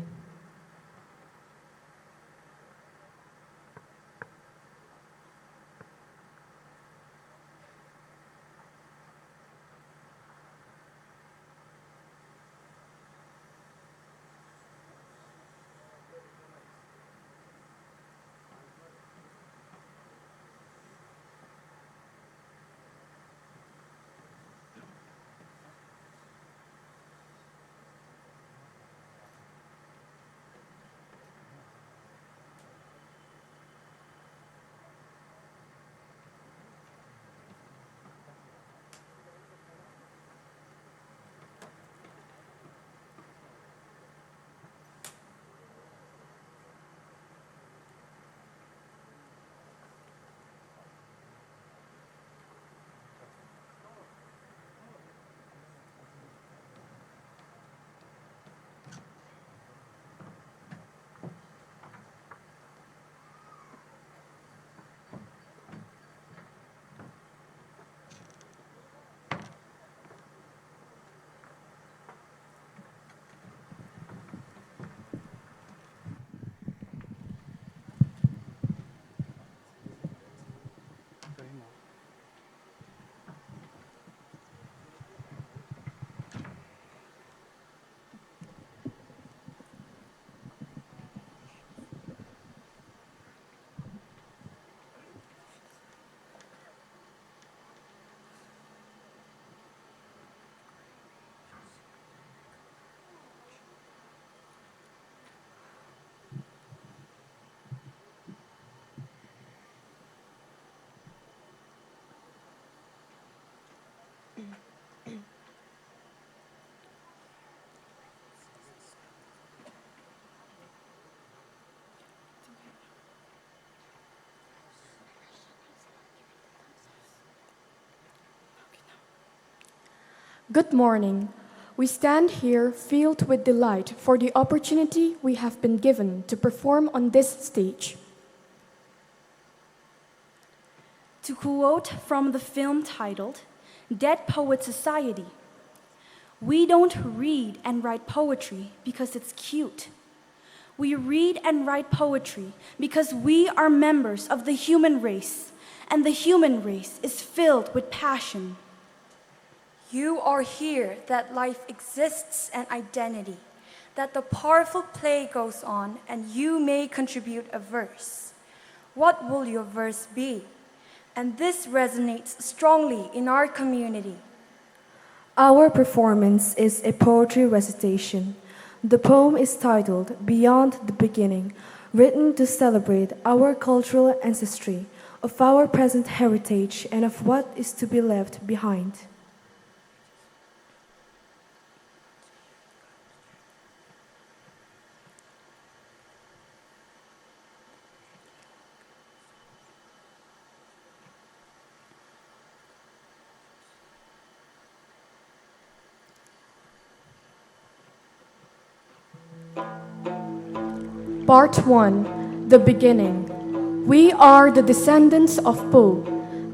Good morning. We stand here filled with delight for the opportunity we have been given to perform on this stage. To quote from the film titled Dead Poets Society, "We don't read and write poetry because it's cute. We read and write poetry because we are members of the human race, and the human race is filled with passion." You are here that life exists and identity, that the powerful play goes on and you may contribute a verse. What will your verse be? And this resonates strongly in our community. Our performance is a poetry recitation. The poem is titled Beyond the Beginning, written to celebrate our cultural ancestry, of our present heritage, and of what is to be left behind. Part one, The Beginning. We are the descendants of Po,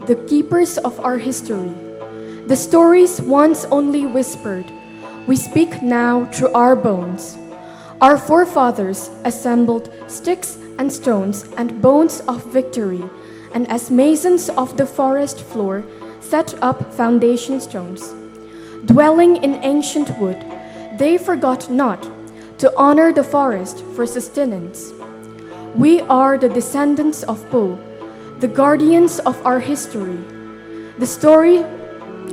the keepers of our history. The stories once only whispered, we speak now through our bones. Our forefathers assembled sticks and stones and bones of victory, and as masons of the forest floor, set up foundation stones. Dwelling in ancient wood, they forgot not to honor the forest for sustenance. We are the descendants of Po, the guardians of our history. The story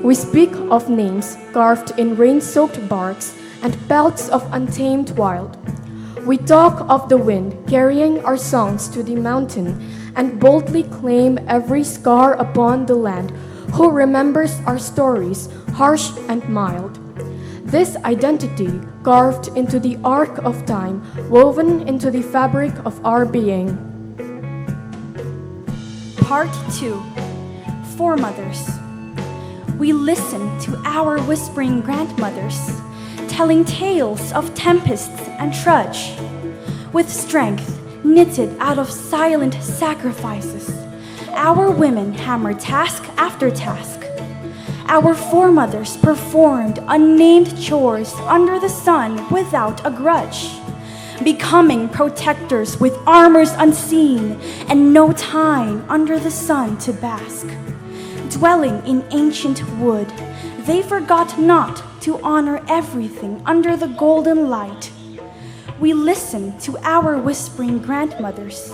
we speak of names carved in rain-soaked barks and pelts of untamed wild. We talk of the wind carrying our songs to the mountain and boldly claim every scar upon the land who remembers our stories, harsh and mild. This identity carved into the arc of time, woven into the fabric of our being. Part two, Foremothers. We listen to our whispering grandmothers, telling tales of tempests and trudge. With strength knitted out of silent sacrifices, our women hammer task after task. Our foremothers performed unnamed chores under the sun without a grudge, becoming protectors with armors unseen and no time under the sun to bask. Dwelling in ancient wood, they forgot not to honor everything under the golden light. We listen to our whispering grandmothers,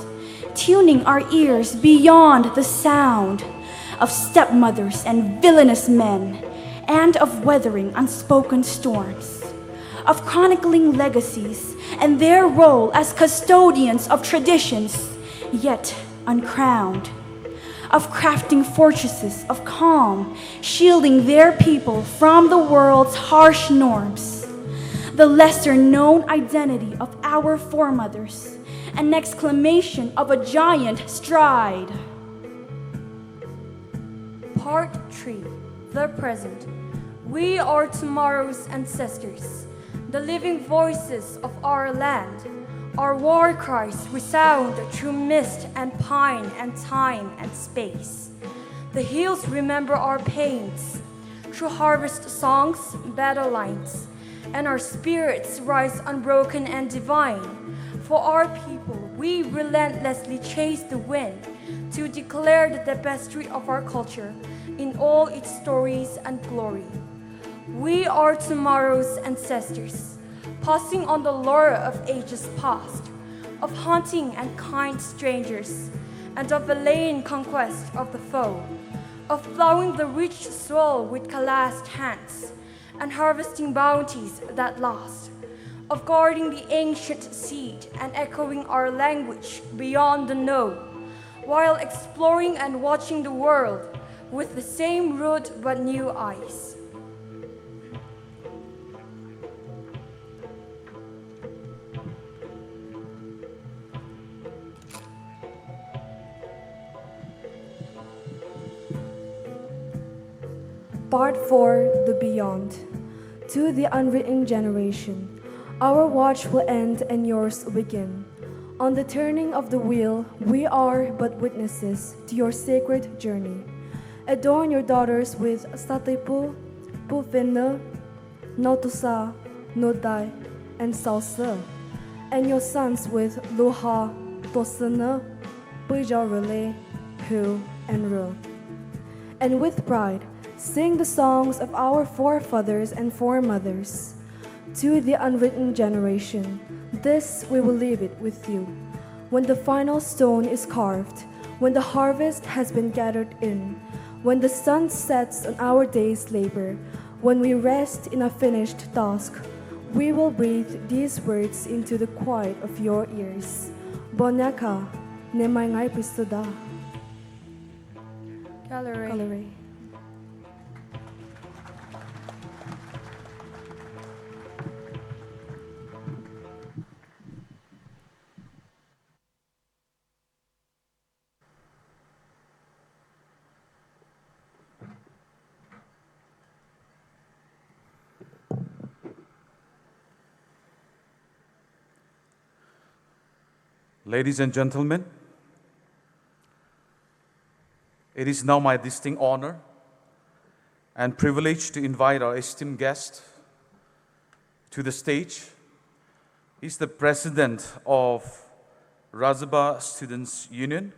tuning our ears beyond the sound of stepmothers and villainous men, and of weathering unspoken storms, of chronicling legacies and their role as custodians of traditions, yet uncrowned, of crafting fortresses of calm, shielding their people from the world's harsh norms. The lesser-known identity of our foremothers, an exclamation of a giant stride. Part three, The Present. We are tomorrow's ancestors, the living voices of our land. Our war cries resound through mist and pine and time and space. The hills remember our pains through harvest songs, battle lines, and our spirits rise unbroken and divine. For our people, we relentlessly chase the wind to declare the tapestry of our culture in all its stories and glory. We are tomorrow's ancestors, passing on the lore of ages past, of hunting and kind strangers, and of valiant conquest of the foe, of plowing the rich soil with calloused hands and harvesting bounties that last, of guarding the ancient seed and echoing our language beyond the known, while exploring and watching the world with the same rude but new eyes. Part four, The Beyond. To the unwritten generation, our watch will end and yours will begin. On the turning of the wheel, we are but witnesses to your sacred journey. Adorn your daughters with satepu, pufenü, notusa, nodai, and salsa, and your sons with luha, tosana, pujarule, hu, and ru. And with pride, sing the songs of our forefathers and foremothers. To the unwritten generation, this we will leave it with you. When the final stone is carved, when the harvest has been gathered in, when the sun sets on our day's labor, when we rest in a finished task, we will breathe these words into the quiet of your ears. Bonyaka, ne mai ngai prisuda. Gallery. Gallery. Ladies and gentlemen, it is now my distinct honor and privilege to invite our esteemed guest to the stage. He's the president of Razaba Students Union,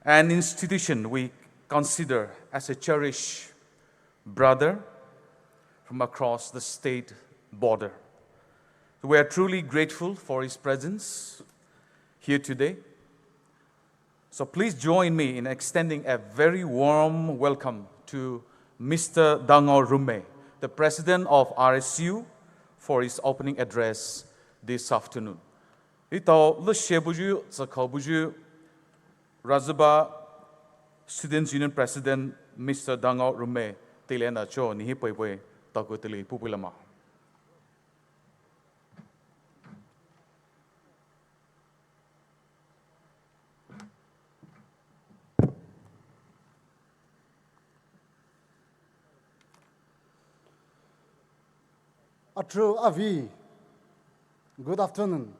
an institution we consider as a cherished brother from across the state border. So we are truly grateful for his presence here today. So please join me in extending a very warm welcome to Mister Dangao Rume, the president of R S U, for his opening address this afternoon. Etao leshie buyu, tsakao buyu, Razaba Students Union President Mister Dangao Rume, teile na cho, nehi poipoi, taku teile pupui lama. Atru avi, good afternoon.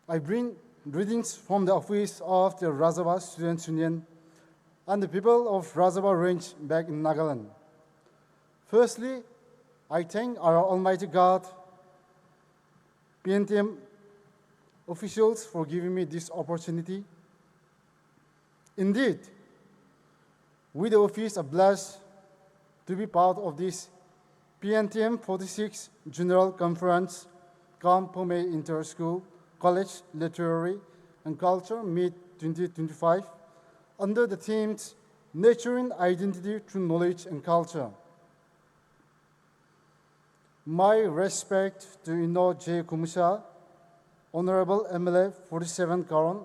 I bring greetings from the office of the Razaba Students Union and the people of Razaba Range back in Nagaland. Firstly, I thank our Almighty God, P N T M officials for giving me this opportunity. Indeed, we the office are blessed to be part of this P N T M forty-six General Conference cum Poumai Inter-School College Literary and Culture Meet twenty twenty-five under the themes Nurturing Identity Through Knowledge and Culture. My respect to Eno J Khumisha, Honorable M L A forty-seven Karon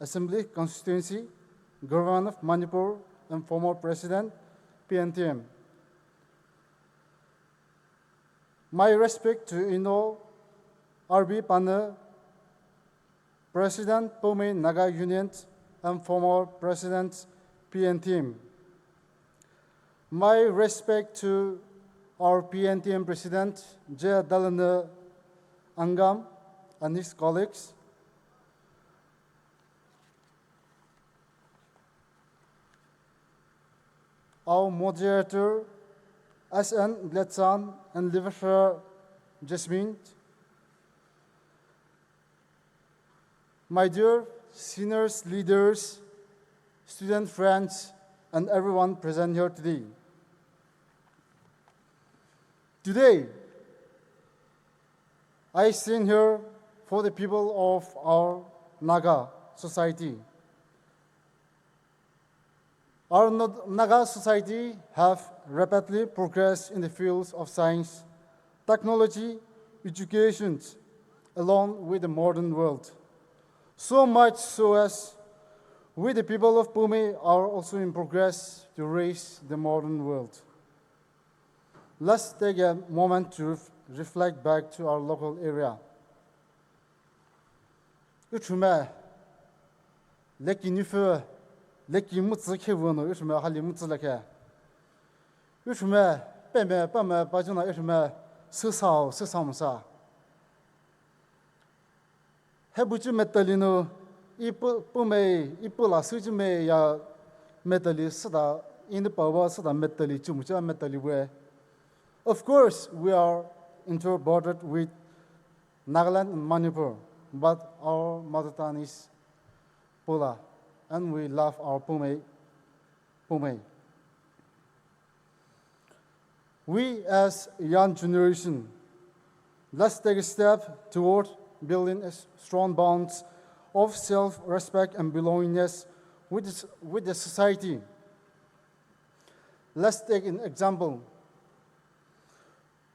Assembly Constituency, Government of Manipur, and former President, P N T M. My respect to Eno R B Pane, President, Poumai Naga Union, and former President, P N T M. My respect to our P N T M President, J Dalene Angam, and his colleagues. Our moderator, S N Gletsan and Livasha Jasmine. My dear seniors, leaders, student friends, and everyone present here today. Today, I stand here for the people of our Naga society. Our Naga society have rapidly progressed in the fields of science, technology, education, along with the modern world. So much so as we, the people of Poumai, are also in progress to raise the modern world. Let's take a moment to reflect back to our local area. Uchume, leki nifu, Leki mutsü khe vünou, Israelme hali mutsü leke. Israelme, peme, peme, pajuna Israelme, süsao, süsao musa. Hebuchu metali nou, ipu, pumei, ipu la süchu mei ya metali süda, ini pawa süda metali chumucha metali we. Of course, we are interbordered with Nagaland and Manipur, but our mother tongue is Pula, and we love our Pumei, Pumei. We as young generation, let's take a step toward building a s-, strong bonds of self-respect and belongingness with the s-, with the society. Let's take an example.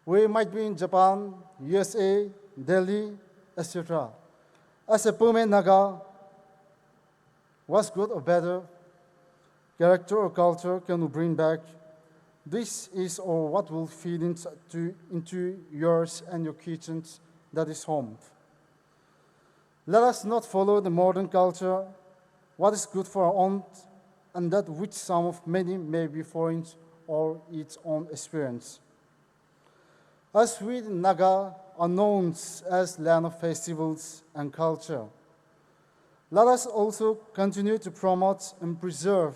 We might be in Japan, U S A, Delhi, et cetera. As a Pumei Naga, what's good or better character or culture can we bring back? This is or what will feed into, into yours and your kitchens, that is home. Let us not follow the modern culture, what is good for our own, and that which some of many may be foreign or its own experience. As we Naga are known as land of festivals and culture, let us also continue to promote and preserve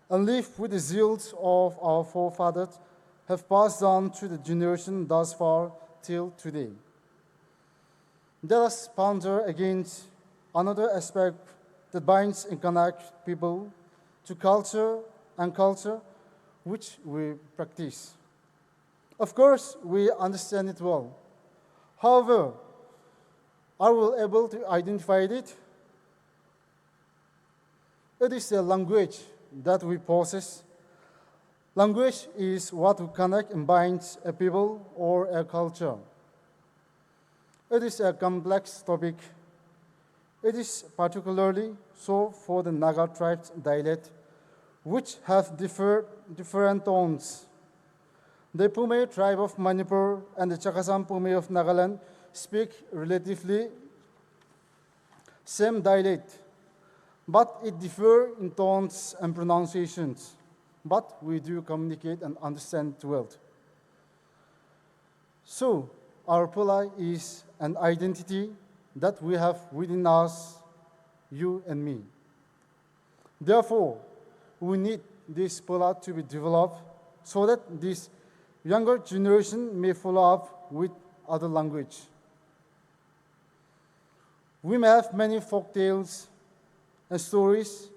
and live with the zeal of our forefathers have passed down to the generation thus far till today. Let us ponder again another aspect that binds and connects people to culture and culture which we practice. Of course, we understand it well. However, are we able to identify it? It is a language that we possess. Language is what connects and binds a people or a culture. It is a complex topic. It is particularly so for the Naga tribes dialect, which have differ-, different tones. The Pumei tribe of Manipur and the Chakhesang Pumei of Nagaland speak relatively same dialect, but it differ in tones and pronunciations, but we do communicate and understand well. So, our Pula is an identity that we have within us, you and me. Therefore, we need this Pula to be developed so that this younger generation may follow up with other language. We may have many folk tales and stories,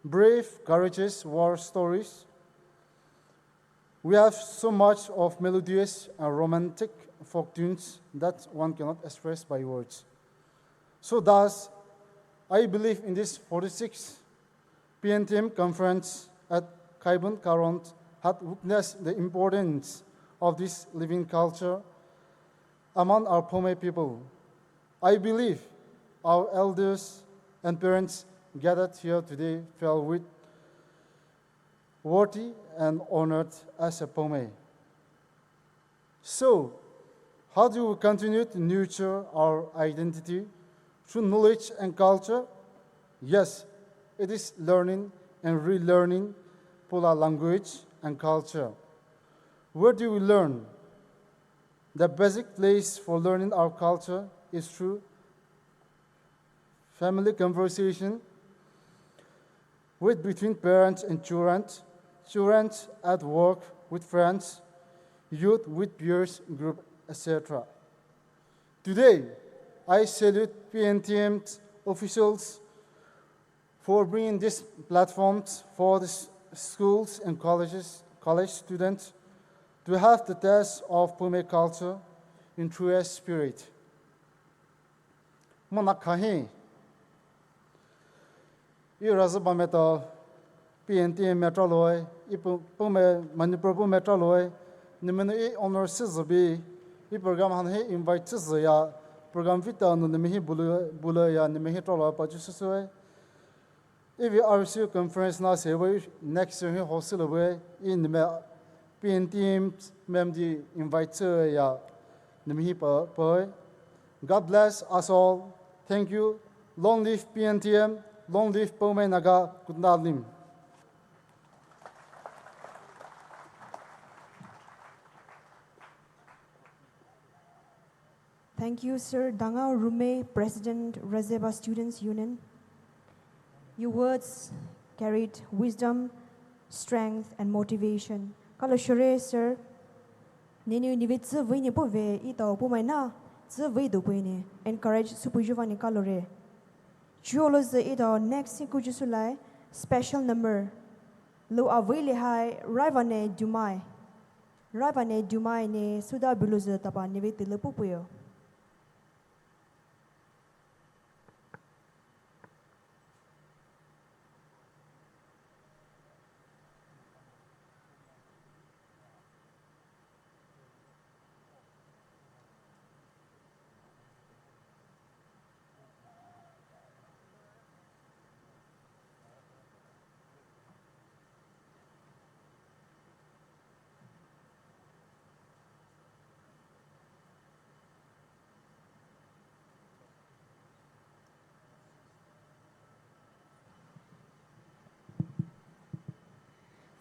brave, courageous war stories. We have so much of melodious and romantic folk tunes that one cannot express by words. So thus, I believe in this forty-sixth P N T M conference at Khaibun Khullen had witnessed the importance of this living culture among our Pumei people. I believe our elders and parents gathered here today feel with worthy and honored as a Pumei. So, how do we continue to nurture our identity through knowledge and culture? Yes, it is learning and relearning Pula language and culture. Where do we learn? The basic place for learning our culture is through family conversation with, between parents and children, children at work with friends, youth with peers group, et cetera. Today, I salute P N T M officials for bringing these platforms for the s-, schools and colleges, college students to have the taste of Pumei culture in truest spirit. Mona khahi. Ira zü bameto P N T M me traloi, i Pu-, Pumei, Manipur Pumei traloi, nemenou i honor süzübi, i program han hi invite süzüya, program vita nou nemei hi bulu, buluya, nemei hi traloi pachu süsüe. Ivi R C U conference na sewe next year hi host sülowe, i nemei P N T M memdi invite süya, nemei hi pa, pae. God bless us all. Thank you. Long live P N T M. Long live Poumai Naga Kutnalim. Thank you, Sir Dangao Rume, President, Razeba Students Union. Your words carried wisdom, strength, and motivation. Kalo shore, Sir. Nenou nevei tsüvei ni pove, etao Poumai na tsüvei doupei ni encourage süpeiyu vani kalore. Chuo louzü etao next ni kuyu sulai special number. Lou avei lehai Raivane Dumai. Raivane Dumai ne suda bulouzü tapa nevei tele pupuyo.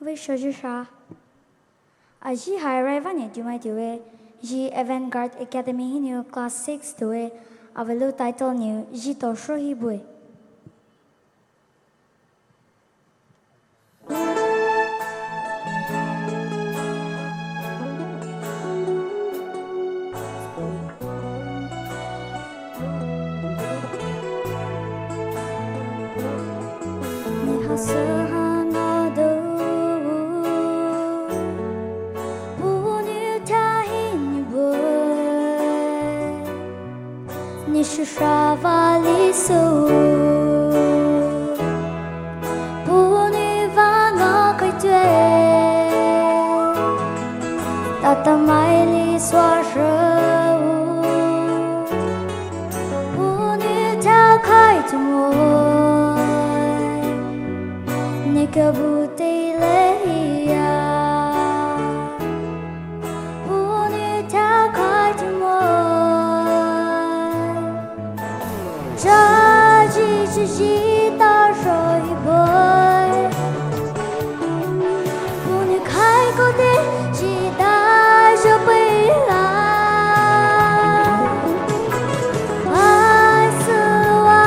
Vei shoyu sha. Aji hai Raivane Dumai tiwe, ji Avant Garde Academy hinou class six tiwe, avei lou title nou ji to shohi bue. Nishusha vali su puni vanga kaitue, tata maili swashu puni takai tumoi, nikabu teileia. Puni takai tumoi. Jaji chuji ta shoi boi. Puni kai kote ji da jo pei la. Ai sua.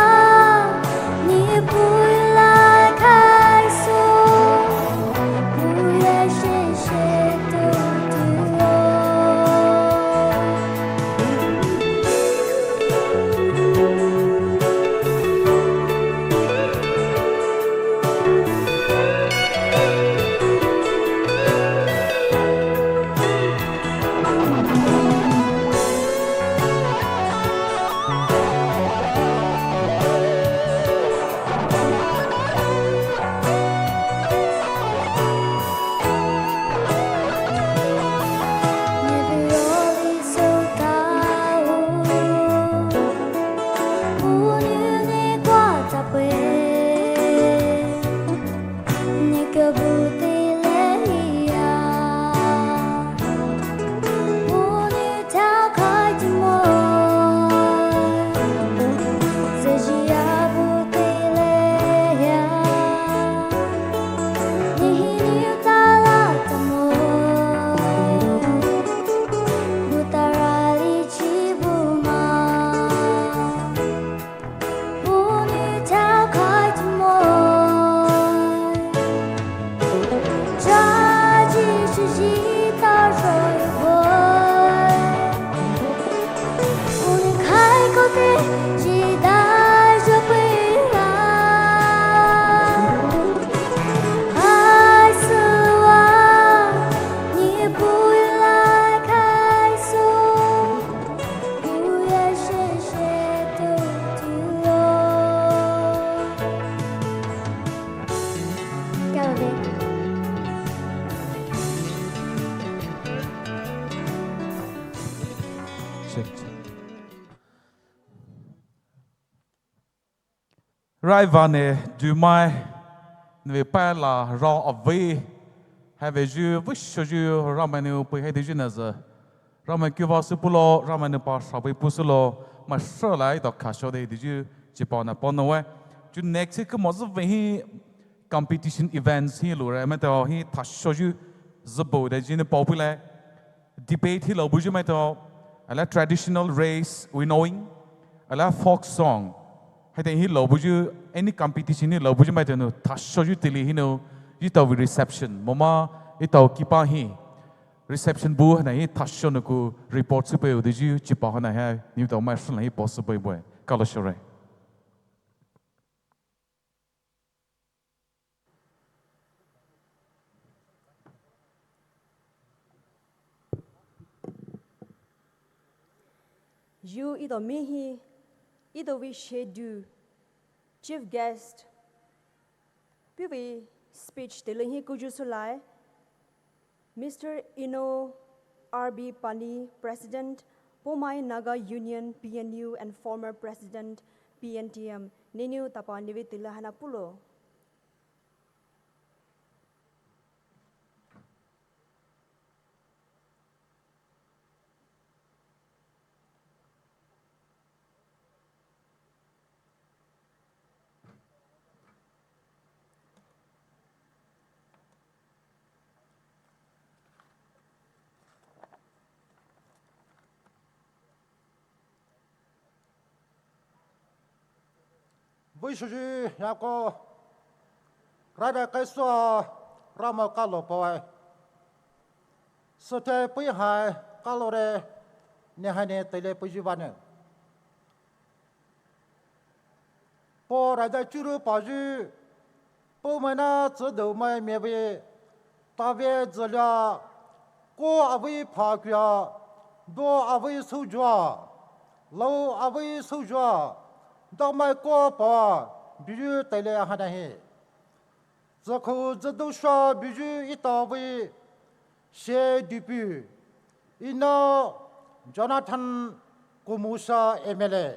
Raivane Dumai, nevei paila rao avei, haiveiyu vushoyu Ramai nou pei hai deiyu naze. Ramai kuva süpulo, Ramai nou pa shavei pusülo, mai shalai to khashode deiyu, chipao na panou we. Chuo next hi kamo züve hi competition events hi loure maitao hi thashoyu zübo de jine paopulai. Debate hi lobuyu maitao, ala traditional race, winnowing, ala folk song. Haitao hi lobuyu, any competition hi lobuyu maitao nou thashoyu teile hinou, etao vei reception. Moma etao kipa hi reception bu haina hi thasho nou ku report süpei udeyu chipa haina hi, neletao mai shunla hi possible bue. Kalo shore. Yu etao mai hi, etao vei shedu, chief guest, puhvei speech teile hi kuyu sulai, Mister Eno R B Pani, President, Poumai Naga Union, P N U, and former President, P N T M, nenou tapa nevei teile haina pulo. Vei shoyu yako, rada kaiso, Ramai kalo paoe. Süthai pei hai kalore, ne haine teile peiyu bane. Paorada churu payu, Poumai na tsüdoumai mevei, tave zülia, ko avei phakuya, do avei soujua, lou avei soujua, damai ko paoa, buyu teile haina hi. Tsükhou züdousha buyu etao vei, she dupu, Eno Jonathan Kumusha M L A.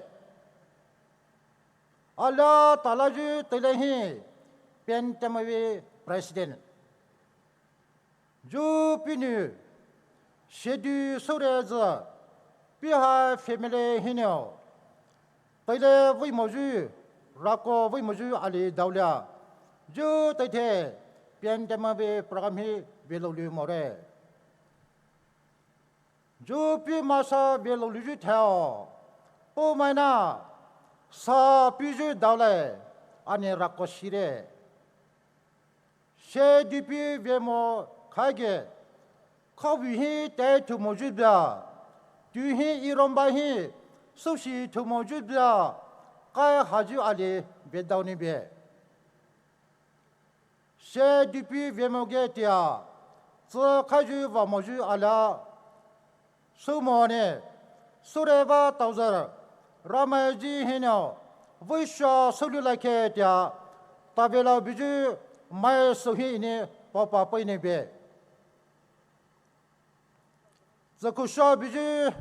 Ala talayu teile hi, P N T M vei president. Yu puhnou, shedu soure zü, puhai family hinou. Teile veimoyu, rako veimoyu ali daolia. Yu teithe, P N T M vei program hi veloulou more. Yu puh masa veloulou yu thao. Poumai na, sa puyu daolai, ani rako shire. She dupu vemo khaige, khaoyu hi tei thumoyu bia, tu hi iromba hi, sushi thumoyu bia, kai haju ali bedao ni be. She dupu vemo ge tea, tsü khaiyu vamoyu ala, sumone, sureva taozü, Ramai ji hinou, veisha soululai khe tea, tavela buyu, mai suhi ini, papa pei ni be. Tsükhousha buyu,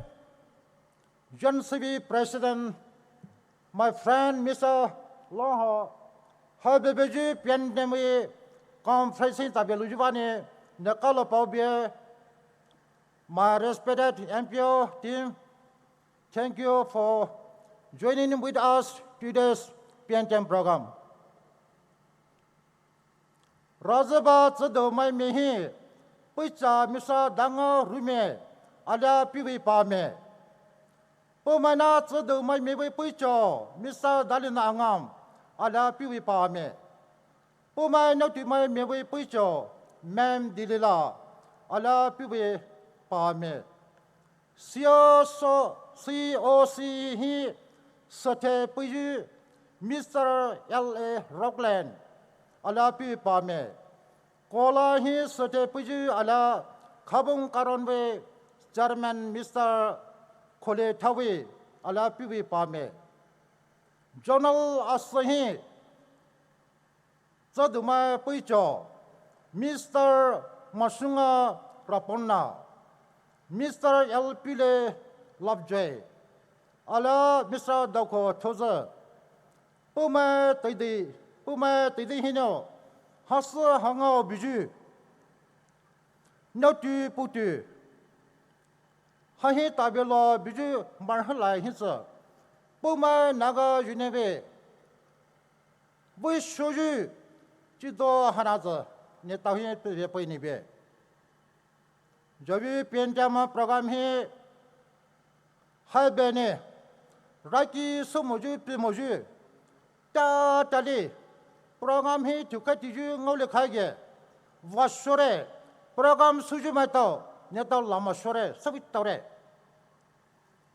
Joint Civil President, my friend Mister Longho, ha buyu P N T M vei conference tavelouyu bane, ne kalo paobe, my respected M P O team, thank you for joining with us today's P N T M program. Razüba tsüdoumai mihi, peicha Mister Danga Rume, alia puhvei pame. Poumai na tsüdoumai mivei peicho, Mister Dalina Angam, alia puhvei pame. Poumai naotumai mivei peicho, Ma'am Dilila, alia puhvei pame. C O C, C O C hi süthai peiyu Mister L A Rockland, alia puhvei pame. Kola hi süthai peiyu alia Khabung Karon vei Chairman Mister Khole Thawi, alia puhvei pame. Zonal asü hi tsüdoumai peicho, Mister Masunga Raponna, Mister L Pile Lovejoy, alia Mister Daokho Thozü, Poumai teidei, Poumai teidei hinou, hasü hangao buyu, naotu putu, hahi tavelo buyu marhalai hisü, Poumai Naga Union vei, Vei shoyu chido hana zü, ne tao hi pei pei ni be. Javi penta ma program hi hai be ne, raki sumoyu pimoyu. Ta tali, program hi tukai tiyu ngaole khai ge. Vashore, program suyu mai tao, ne tao lama shore, sabi tao re.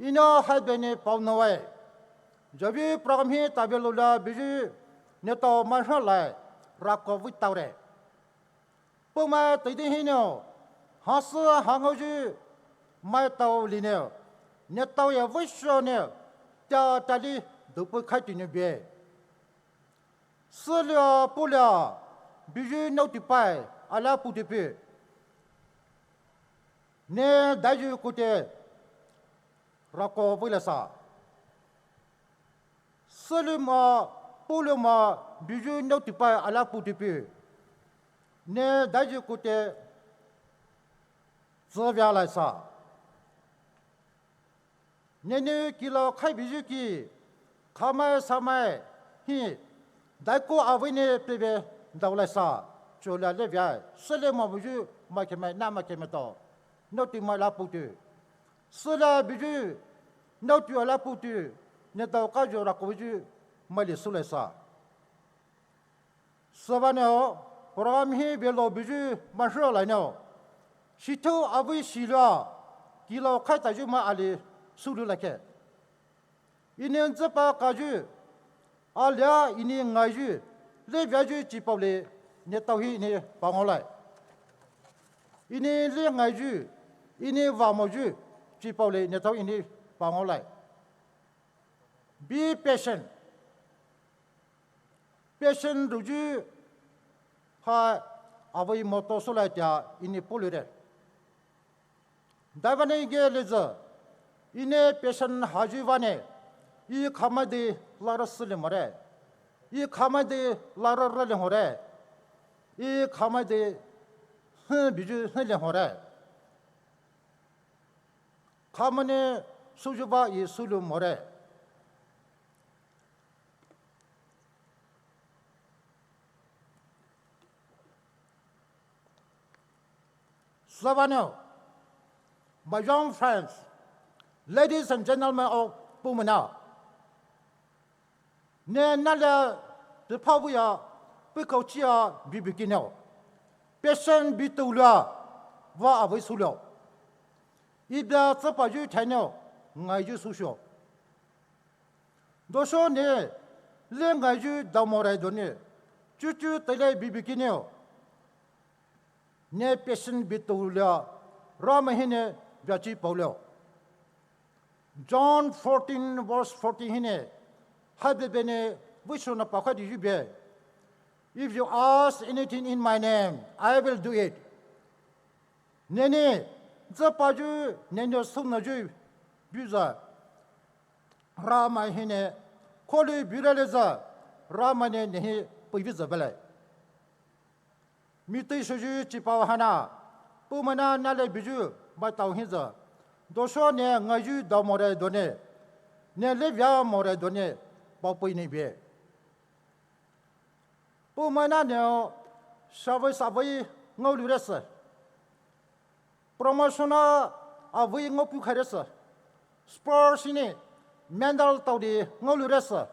Ina hai be ne pao no wai. Javi program hi tabi lula biyu, ne tao mai hra lai, rako vei tao re. Pumai tei di hi neo, hasa hangoyu, mai tao li neo, ne tao ya vei sho neo, ta tali, dupu khai ti ne be. Sülya pulya, biyu nao ti pai, ala pu ti pi. Ne dayu kute, rako vei la sa. Süluma, puluma, biyu nao ti pai, ala pu ti pi. Ne dayu kute, züvya la sa. Nene kilo khai biyu ki, khamai samai, hi, daiko avei ne pebe, dao la sa, chola le vya, sele ma buyu, ma kemai, na ma kemai to, nao ti mai la putu. Sela biyu, nao ti ala putu, ne tao ka jo ra ko biyu, mai le su la sa. Sava neo, program hi belo biyu, ma hra la neo. Shithu avei shilua, kilo khai ta ju ma ali, sulu la ke. Ini nzepa kaju, alia ini ngaiju, le viaju chipau le, ne tao hi ini pangolai. Ini le ngaiju, ini vamoju, chipau le, ne tao ini pangolai. Be patient. Patient ruju ha avei moto sulai tia ini pulure. Daibane ge leza, ine patient haju vane, i khamai de lara sile more, i khamai de lara rale hore, i khamai de hn biju hn le hore. Khamane sujuba i sulu more. Savano, my young friends, ladies and gentlemen of Pumana, ne nale piphavuya, pikauchia, bibikineo. Patient bitula, va avei sulo. Ibia tsapaju thaineo, ngaiju susho. Dosho ne, le ngaiju damorai done, chuchu tele bibikineo. Ne patient bitula, Ramai hine biachi pauleo. John fourteen verse fourteen hine, habebene, vishona pakadi yube. If you ask anything in my name, I will do it. Nene, zapaju, nene sumnaju, buza. Ramai hine, kholi bireleza, Ramai ne nehi, puiviza bele. Miti shuju chipau hana, Pumana nale biju, mai tau hinza. Dosho ne ngaiju damore done, ne levia more done, paupui ne be. Pumana neo, savai savai, ngaulurese. Promotiona avei ngau pu khairese. Sports hine, medal taudi ngaulurese.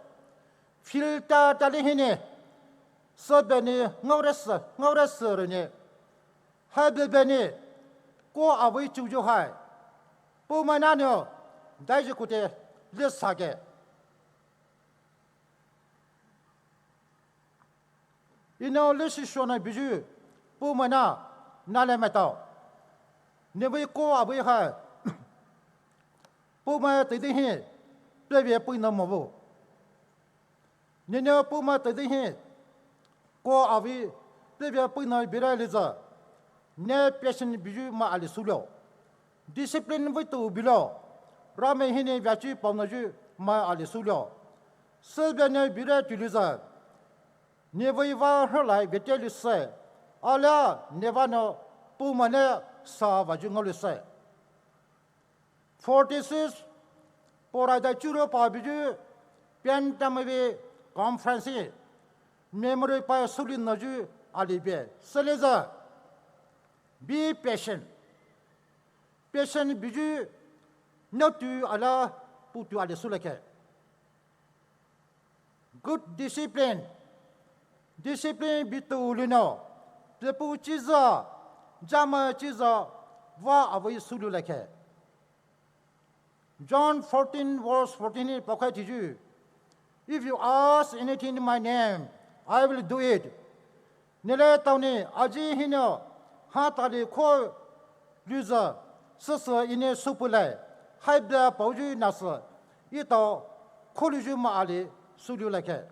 Field ta tali hine, sebeni ngaurese, ngaurese rene. Habebeni, ko avei chuju hai. Pumana neo, daiji kute, lesage. Ino lesi shona biju, Pumana, nale metao. Nevei ko avei hai. Pumai tedi hi, pevia puina movo. Nene Pumai tedi hi, ko avei, pevia puina bira liza. Ne patient biju ma ali sulo. Discipline vei tu bilo. Ramai hine viachi paunaju ma ali sulo. Sebene bira tuliza. Nevei va hralai veteli se. Ala neva no Pumane sa vaju ngolu se. Forty-six, porai da churo pa biju, pian tamavi conference. Memory pa suli nayu ali be. Seleza. Be patient. Patient buyu naotu ala putu ali sulakhe. Good discipline. Discipline bitu lino. Pepu chiza, jama chiza, va avei sulu lakhe. John fourteen verse fourteen ni pakai tiju. If you ask anything in my name, I will do it. Nele taone aji hino ha tali kho luza sasa ine supulai. Haibla pauju nasa. Ito kho luju ma ali sulu lakhe.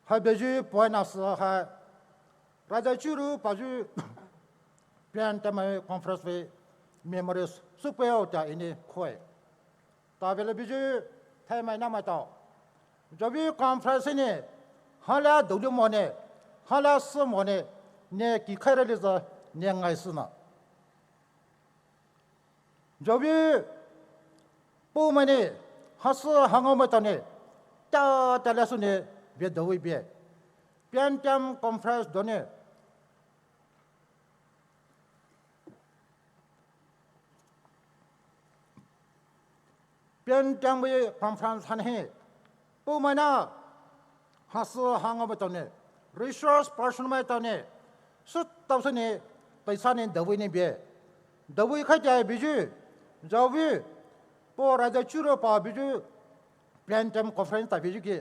Haibeju point nasa hai. Raja churu paju pian tamai conference ve memories supeo ta ini khoi. Ta vele biju thai mai na mai tao. Javi conference ni hala dulu mone, hala su mone, ne ki khaira liza ne ngai suna. Javi pumane hasu hangau mai tane ta ta la sune be dawi be. Pian tam conference done. Pian tam be conference han he. Pumana hasu hangau mai tane. Resource person mai tane. Sut tau sune paisa ne dawi ne be. Dawi khai ta biju. Javi po raja churo pa biju. Pian tam conference ta biju ki.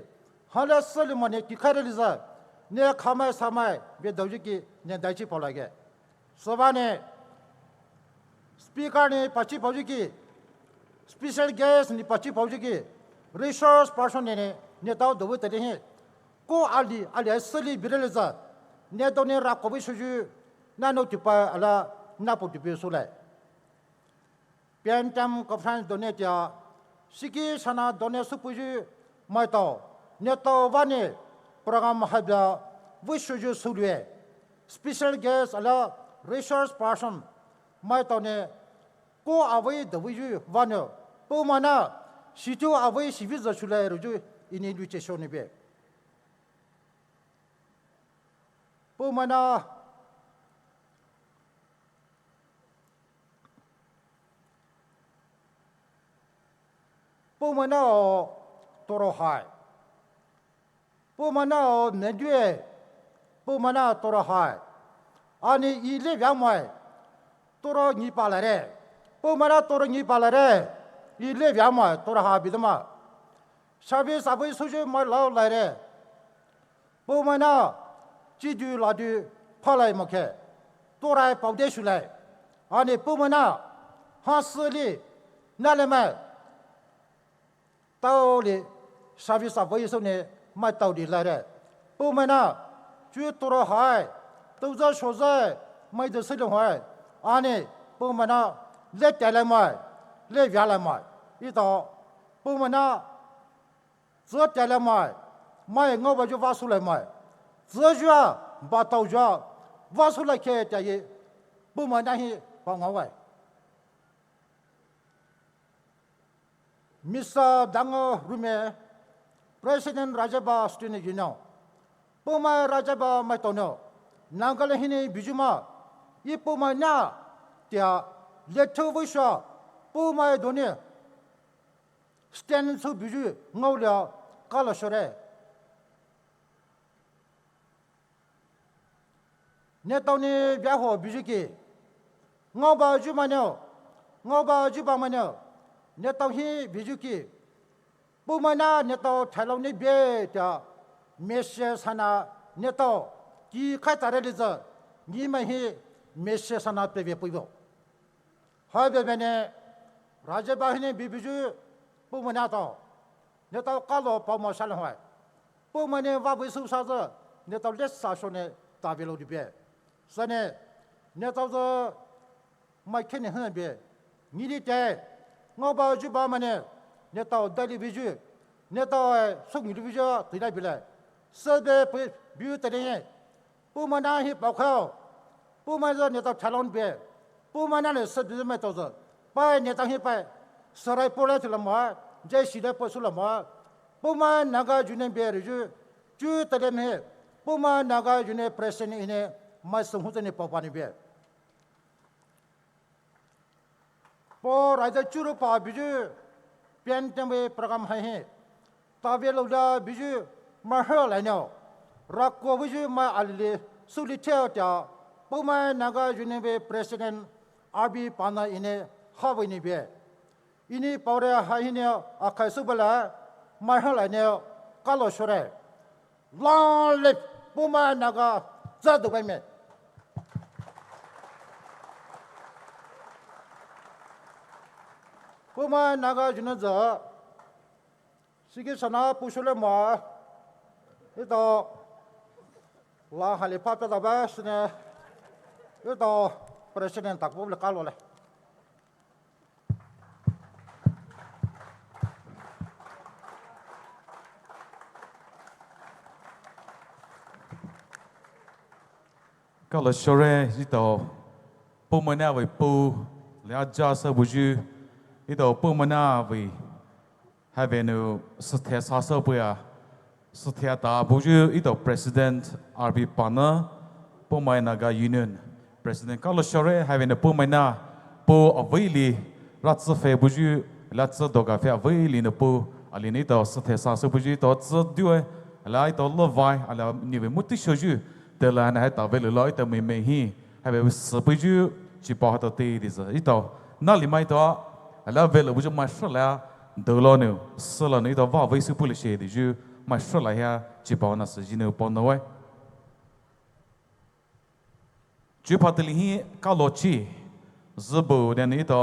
Hala sali mane ki khaira liza. Ne khamai samai be dawi ki ne daichi pa lage. Sabane speaker ni pachi pauji ki, special guest ni pachi pauji ki, resource person ni ni tao dawi tadi hi. Ko ali ali sali birele za, ne tao ne ra kobi suju, na no tipa ala na po tipi sulai. Pian tam conference done tia, siki sana done supuju mai tao, ne tao vane program habia, wi suju sulue. Special guest ala resource person mai tao ne ko avei dawi ju vano. Pumana situ avei sivi za shulai ruju ini lu che shoni be. Pumana Pumana o toro hai. Pumana o nedue. Pumana toro hai. Ani ile vya mai. Toro ni palare. Pumana toro ni palare. Ile vya mai toro ha bidama. Service avei suju mai lao lare. Pumana chidu ladu palai makhe. Torai paude shulai. Ani pumana hasuli nalema. Taoli service avei sune mai taoli lare. Pumana chu toro hai. Tuza shoza mai de sili hai. Ani pumana le tele mai. Le vya le mai. Ito pumana Zü tia le mai, mai ngau ba ju va su le mai. Zü jua, ba tau jua, va su le khe tia ye, pumai na hi ba ngau wai. Misa dango rume, President Rajabha Student Union. Pumai Rajabha mai tau no, Nagaland hini bijuma, i pumai na, tia, le thu vu sha, pumai doni, Stand sü buyu ngau lia kalo shore. Netao ni biaho buyu ki. Ngau ba ju maneo. Ngau ba ju ba maneo. Netao hi buyu ki. Pumai na netao thailou ni bie tia. Message sana netao. Ki khai tare liza. Ni mai hi message sana peve puibo. Hai bebene, Rajabha hini bibuyu, pumai na tao. Netao kalo pao mo shalong hai. Pumai ne va bui su sa zü, netao le sa shone ta velo di be. Sane, netao zü mai kene hene be. Ni di te, ngau ba ju ba mane, netao dali buyu. Netao ai, sung ni buyu, tui dai bile. Sebe pu, biu tadi ye. Pumai na hi pao khao. Pumai zü netao thalon be. Pumai na le se bi mai tao zü. Pai netao hi pai. Sarai pole thila ma, jai sida po sula ma, Poumai Naga Union be riju, chu tadem he, Poumai Naga Union President ine, mai sunghu tani papa ni be. Po raja churu pa biju, pian tembe program hai he. Tave lo da biju, ma her lai neo. Rako biju ma alili, suli theo tia, Poumai Naga Union be President, R B Pana ine, hawe ni be. Ini paure ha hine akhai subala, mai halai ne kalo shore. Long live Poumai Naga, za Dubai me. Poumai Naga juna za. Sigi sana pushule ma. Ito la hali pa pe da ba sine. Ito president tak public kalo le. Kalo shore, ito Poumai Naga vei pu, lia ja sa buju, ito Poumai Naga vei Haibüa nou süthai sasa puya, süthai ta buyu ito President R B Pana, Poumai Naga Union President kalo shore, haibüa nou Poumai Naga pu avei li, ratsü fe buyu, ratsü doga fe avei li nou pu, ali nou ito süthai sasa buyu ito tsü due, ala ito lovai, ala niwe muti shoyu, tela na hai ta vei lo ito mei mei hi, haibüa sü buyu, chipao hato te di zü ito, na li mai ito, ala vei lo buyu mai shula, Dolo nou, sula nou ito va vei su pule she di ju, mai shula hia, chipao na sü ji nou pao nou wai. Ju pateli hi kalo chi, zübo den ito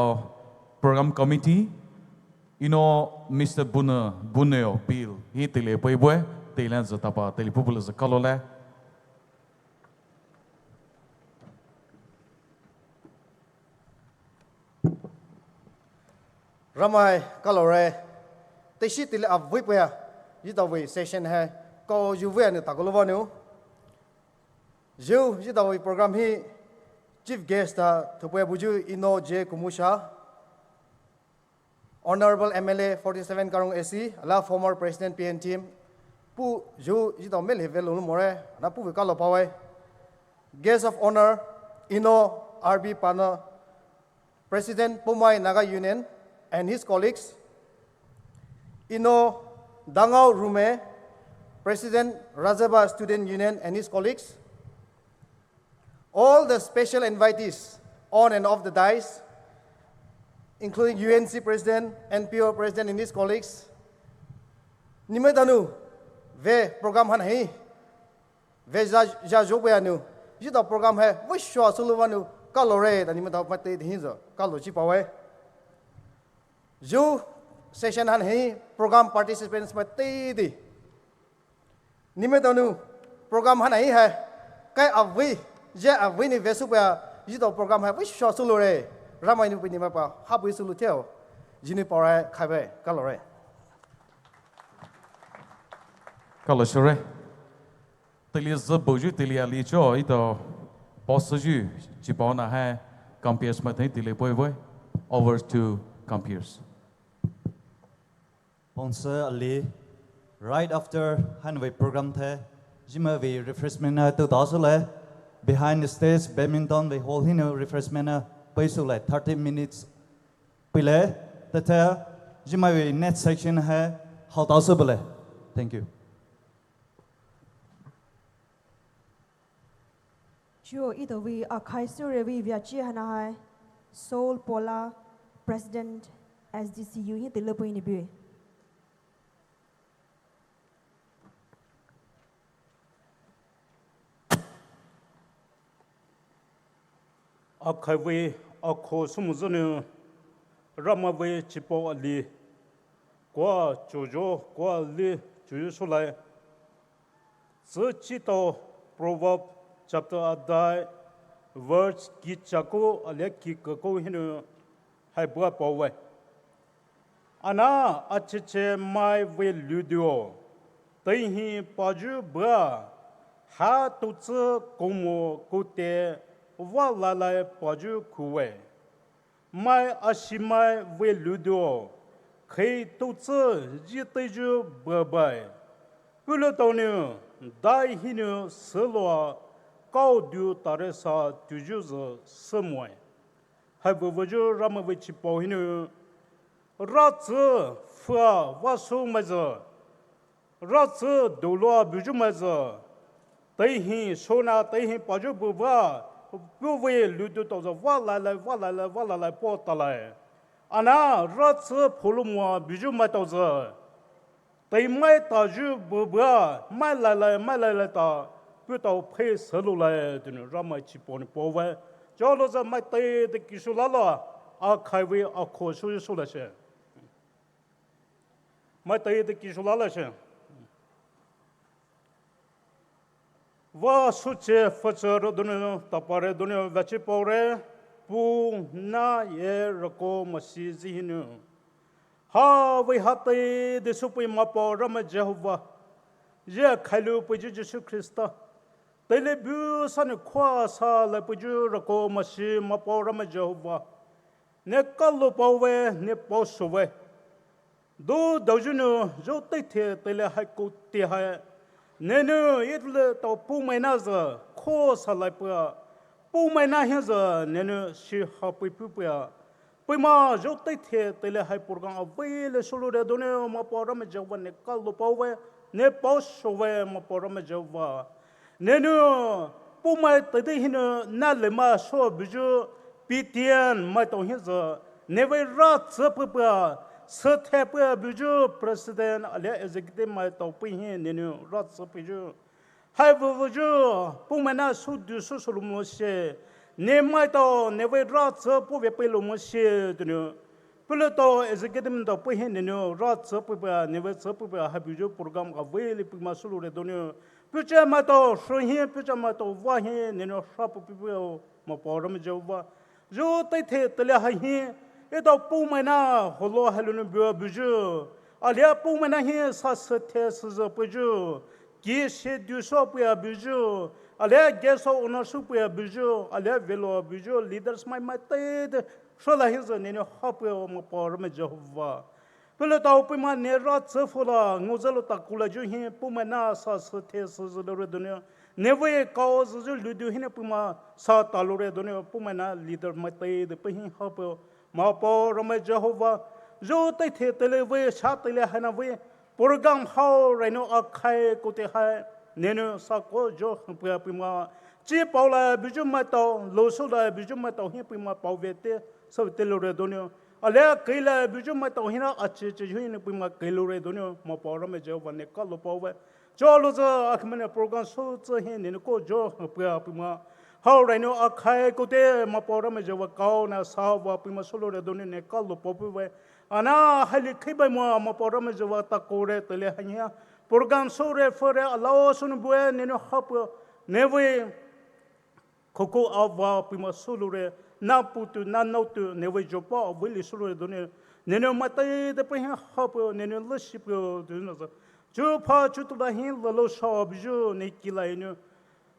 program committee, ino Mister Bune, Buneo Bill, hi tele poi bue, tele zü tapa, tele pupule zü kalo le. Ramai kalore, teshi tili avui puya, yitawui session hai, ko yuvui anu takulova nu. Yu, yitawui program hi, chief guest ta, thupuya buju ino J Kumusha, Honorable M L A forty-seven Karong A C, ala former President P N T M, pu yu, yitaw mele velo more, na pu vei kalo pawe. Guest of honor, ino R B Pana, President Poumai Naga Union and his colleagues, ino Dangao Rume, President Razeba Student Union and his colleagues, all the special invitees on and off the dais, including U N C President, N P O President and his colleagues, nime tanu, ve program han hai, ve ja, ja jo be anu, yita program hai, vishwa sulu vanu, kalore, tani mata mate di hinzo, kalo chi pawe. Ju session han hai, program participants mate di. Nime tanu, program han hai hai, kai avui, je avui ni vesu pa, yita program hai, vishwa sulu re, Ramai nu pini mapa, habui sulu theo, jini paure, khaibe, kalore. Kalo shore. Tili zübo ju tili ali cho ito boss ju chipao na hai compeers ma thai tili poi poi. Over to compeers. Ponse ali right after han vei program the jima vei refreshment na tu ta sule behind the stage badminton vei hall hinu refreshment na pei sule thirty minutes pile the the jima vei next section hai hal ta sule. Thank you. Chuo itawui akhai surewi viachi hanahai Seoul Pola President S D C U hi tele pui ni bue. Akhai vei akho sumuzunu Ramai vei chipao ali kwa chojo kwa li chojo sulai. Tsü chitao Proverb chapter adai verse kichaku alia kikaku hinu hai bua pawe. Ana acheche mai vei luduo. Teihi paju bua. Ha tutsü kumo kute valalai paju kuwe. Mai ashimai vei ludu, khei toutsü zhi teiyu bü bai. Puletaonou, dai hinou süloua, kaodu tare sa tuyu zü sümoe. Hai vüvüyu Ramai vei chipao hinou, ratsü phua vasoumai zü, ratsü douloua buyu mai zü, teihi sona teihi payu büvü, puhvei ludu taozü valailai valailai valailai po talai. Ana ratsü phoulou moa buyu mai taozü, teimai tayu büvü, mai lailai mai lailai ta, putao phei süloulai tounou Ramai chipao nou paowe. Jolouzü mai teitei kisü lalo, akhai vei akho sü sü lashe. Mai teitei kisü lalashe. Vah süche pfütsü re donou, tapare donou, veachi paore, Puh, Nah, ea Rako Masi zhi hinou. Havei hateidei soupei Mapao Ramai Jihova, zhia khailu peiyu Jisu Khrista, teile bu sanou khoa salai peiyu Rako Masi Mapao Ramai Jihova, ne kalo paowe, ne paoshowe. Dou daoyu nou zhou teithe teile hai koute hai, nenou eletao puh maina zü kho salai pua, puh maina hi zü nenou shi hapei pupua. Puhmai zhou teithe teile hai program aveile souloure donou Mapao Ramai Jihova ne kalo paowe, ne paoshowe Mapao Ramai Jihova. Nenou puhmai teidei hinou nalema sou buyu, P T N maitao hi zü, nevei ratsü pupua, süthe pua buyu president alia executive maitao pei hi nenou ratsü peiyu. Hai vüvüyu, puhmaina soudu sü souloumoshe, ne maitao nevei ratsü puhvei peiloumoshe tounou, puletao executive maitao pei hi nenou ratsü pupua, nevei tsü pupua hai buyu program aveile puhmai souloure donou. Puhcha maitao sü hi, puhcha maitao vah hi nenou hapei pupua Mapao Ramai Jihova. Zhou teithe teile hai hi, etao puhmaina holou hailounou bua buyu, alia puhmaina hi sa süthe süzü peiyu, ki shedu sou pua buyu, alia guest of honour sou pua buyu, alia velou buyu, leaders mai mai teitei soulai hi zü nenou hapei Mapao Ramai Jihova. Puletao puhmai ne ratsü phoulai ngaozü lou takoulaiyu hi puhmaina sa süthe süzü loure donou, nevei kao züyu ludu hinou puhmai sa taloure donou, puhmaina leader mai teitei pei hi hapei Mapao Ramai Jihova. Zhou teithe teile vei sa teile haina vei program haoranou akhai koute hai, nenou sa koyu hapei puhmai, chi paolai buyu maitao, lousoulai buyu maitao hi puhmai paovete, süvei teiloure donou. Alia keilai buyu maitao hina acheche hinou puhmai keiloure donou Mapao Ramai Jihova ne kalo paowe. Jolouzü akhaimanou program soutsü hi nenou koyu hapei puhmai, haoranou akhai koute Mapao Ramai Jihova kaona sava puhmai souloure donou ne kalo paopewe. Ana haili kheibaimoa Mapao Ramai Jihova takoure teile hai hi, program soure pfüre alao sounou bue nenou hapei, nevei khouko ava puhmai souloure, nahpoutu nahnaotu nevei zhopa aveile souloure donou, nenou mai teitei pei hi hapei nenou leshi pei tounou zü, chupha chutulai hi lalou sa buyu ne kilai hinou,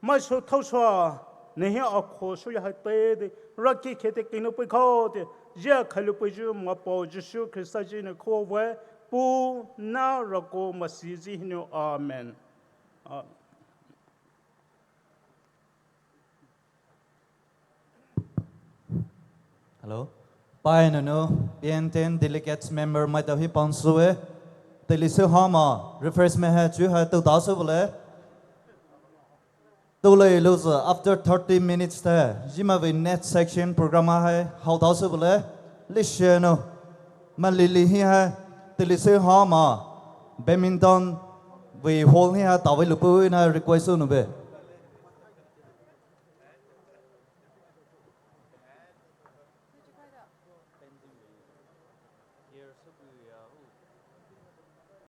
maisou thaosou, nehi akho souya hai teitei raki khete keinou peikhaote, zhia khailu peiyu Mapao Jisu Khrista zhi hinou khowe, Puh, Nah, Rako Masi zhi hinou, amen. Amen. Hello. Pai nunu, P N ten delegates member maitao hi pansue. Teile sü hama, refreshment hai chu hai tou ta sü bole. Tou lei lou sü after thirty minutes te, zhima vei next section program hai hao ta sü bole. Lisheno. Malili hi hai, teile sü hama, badminton vei hall hi hai tavei lupu na request nu be.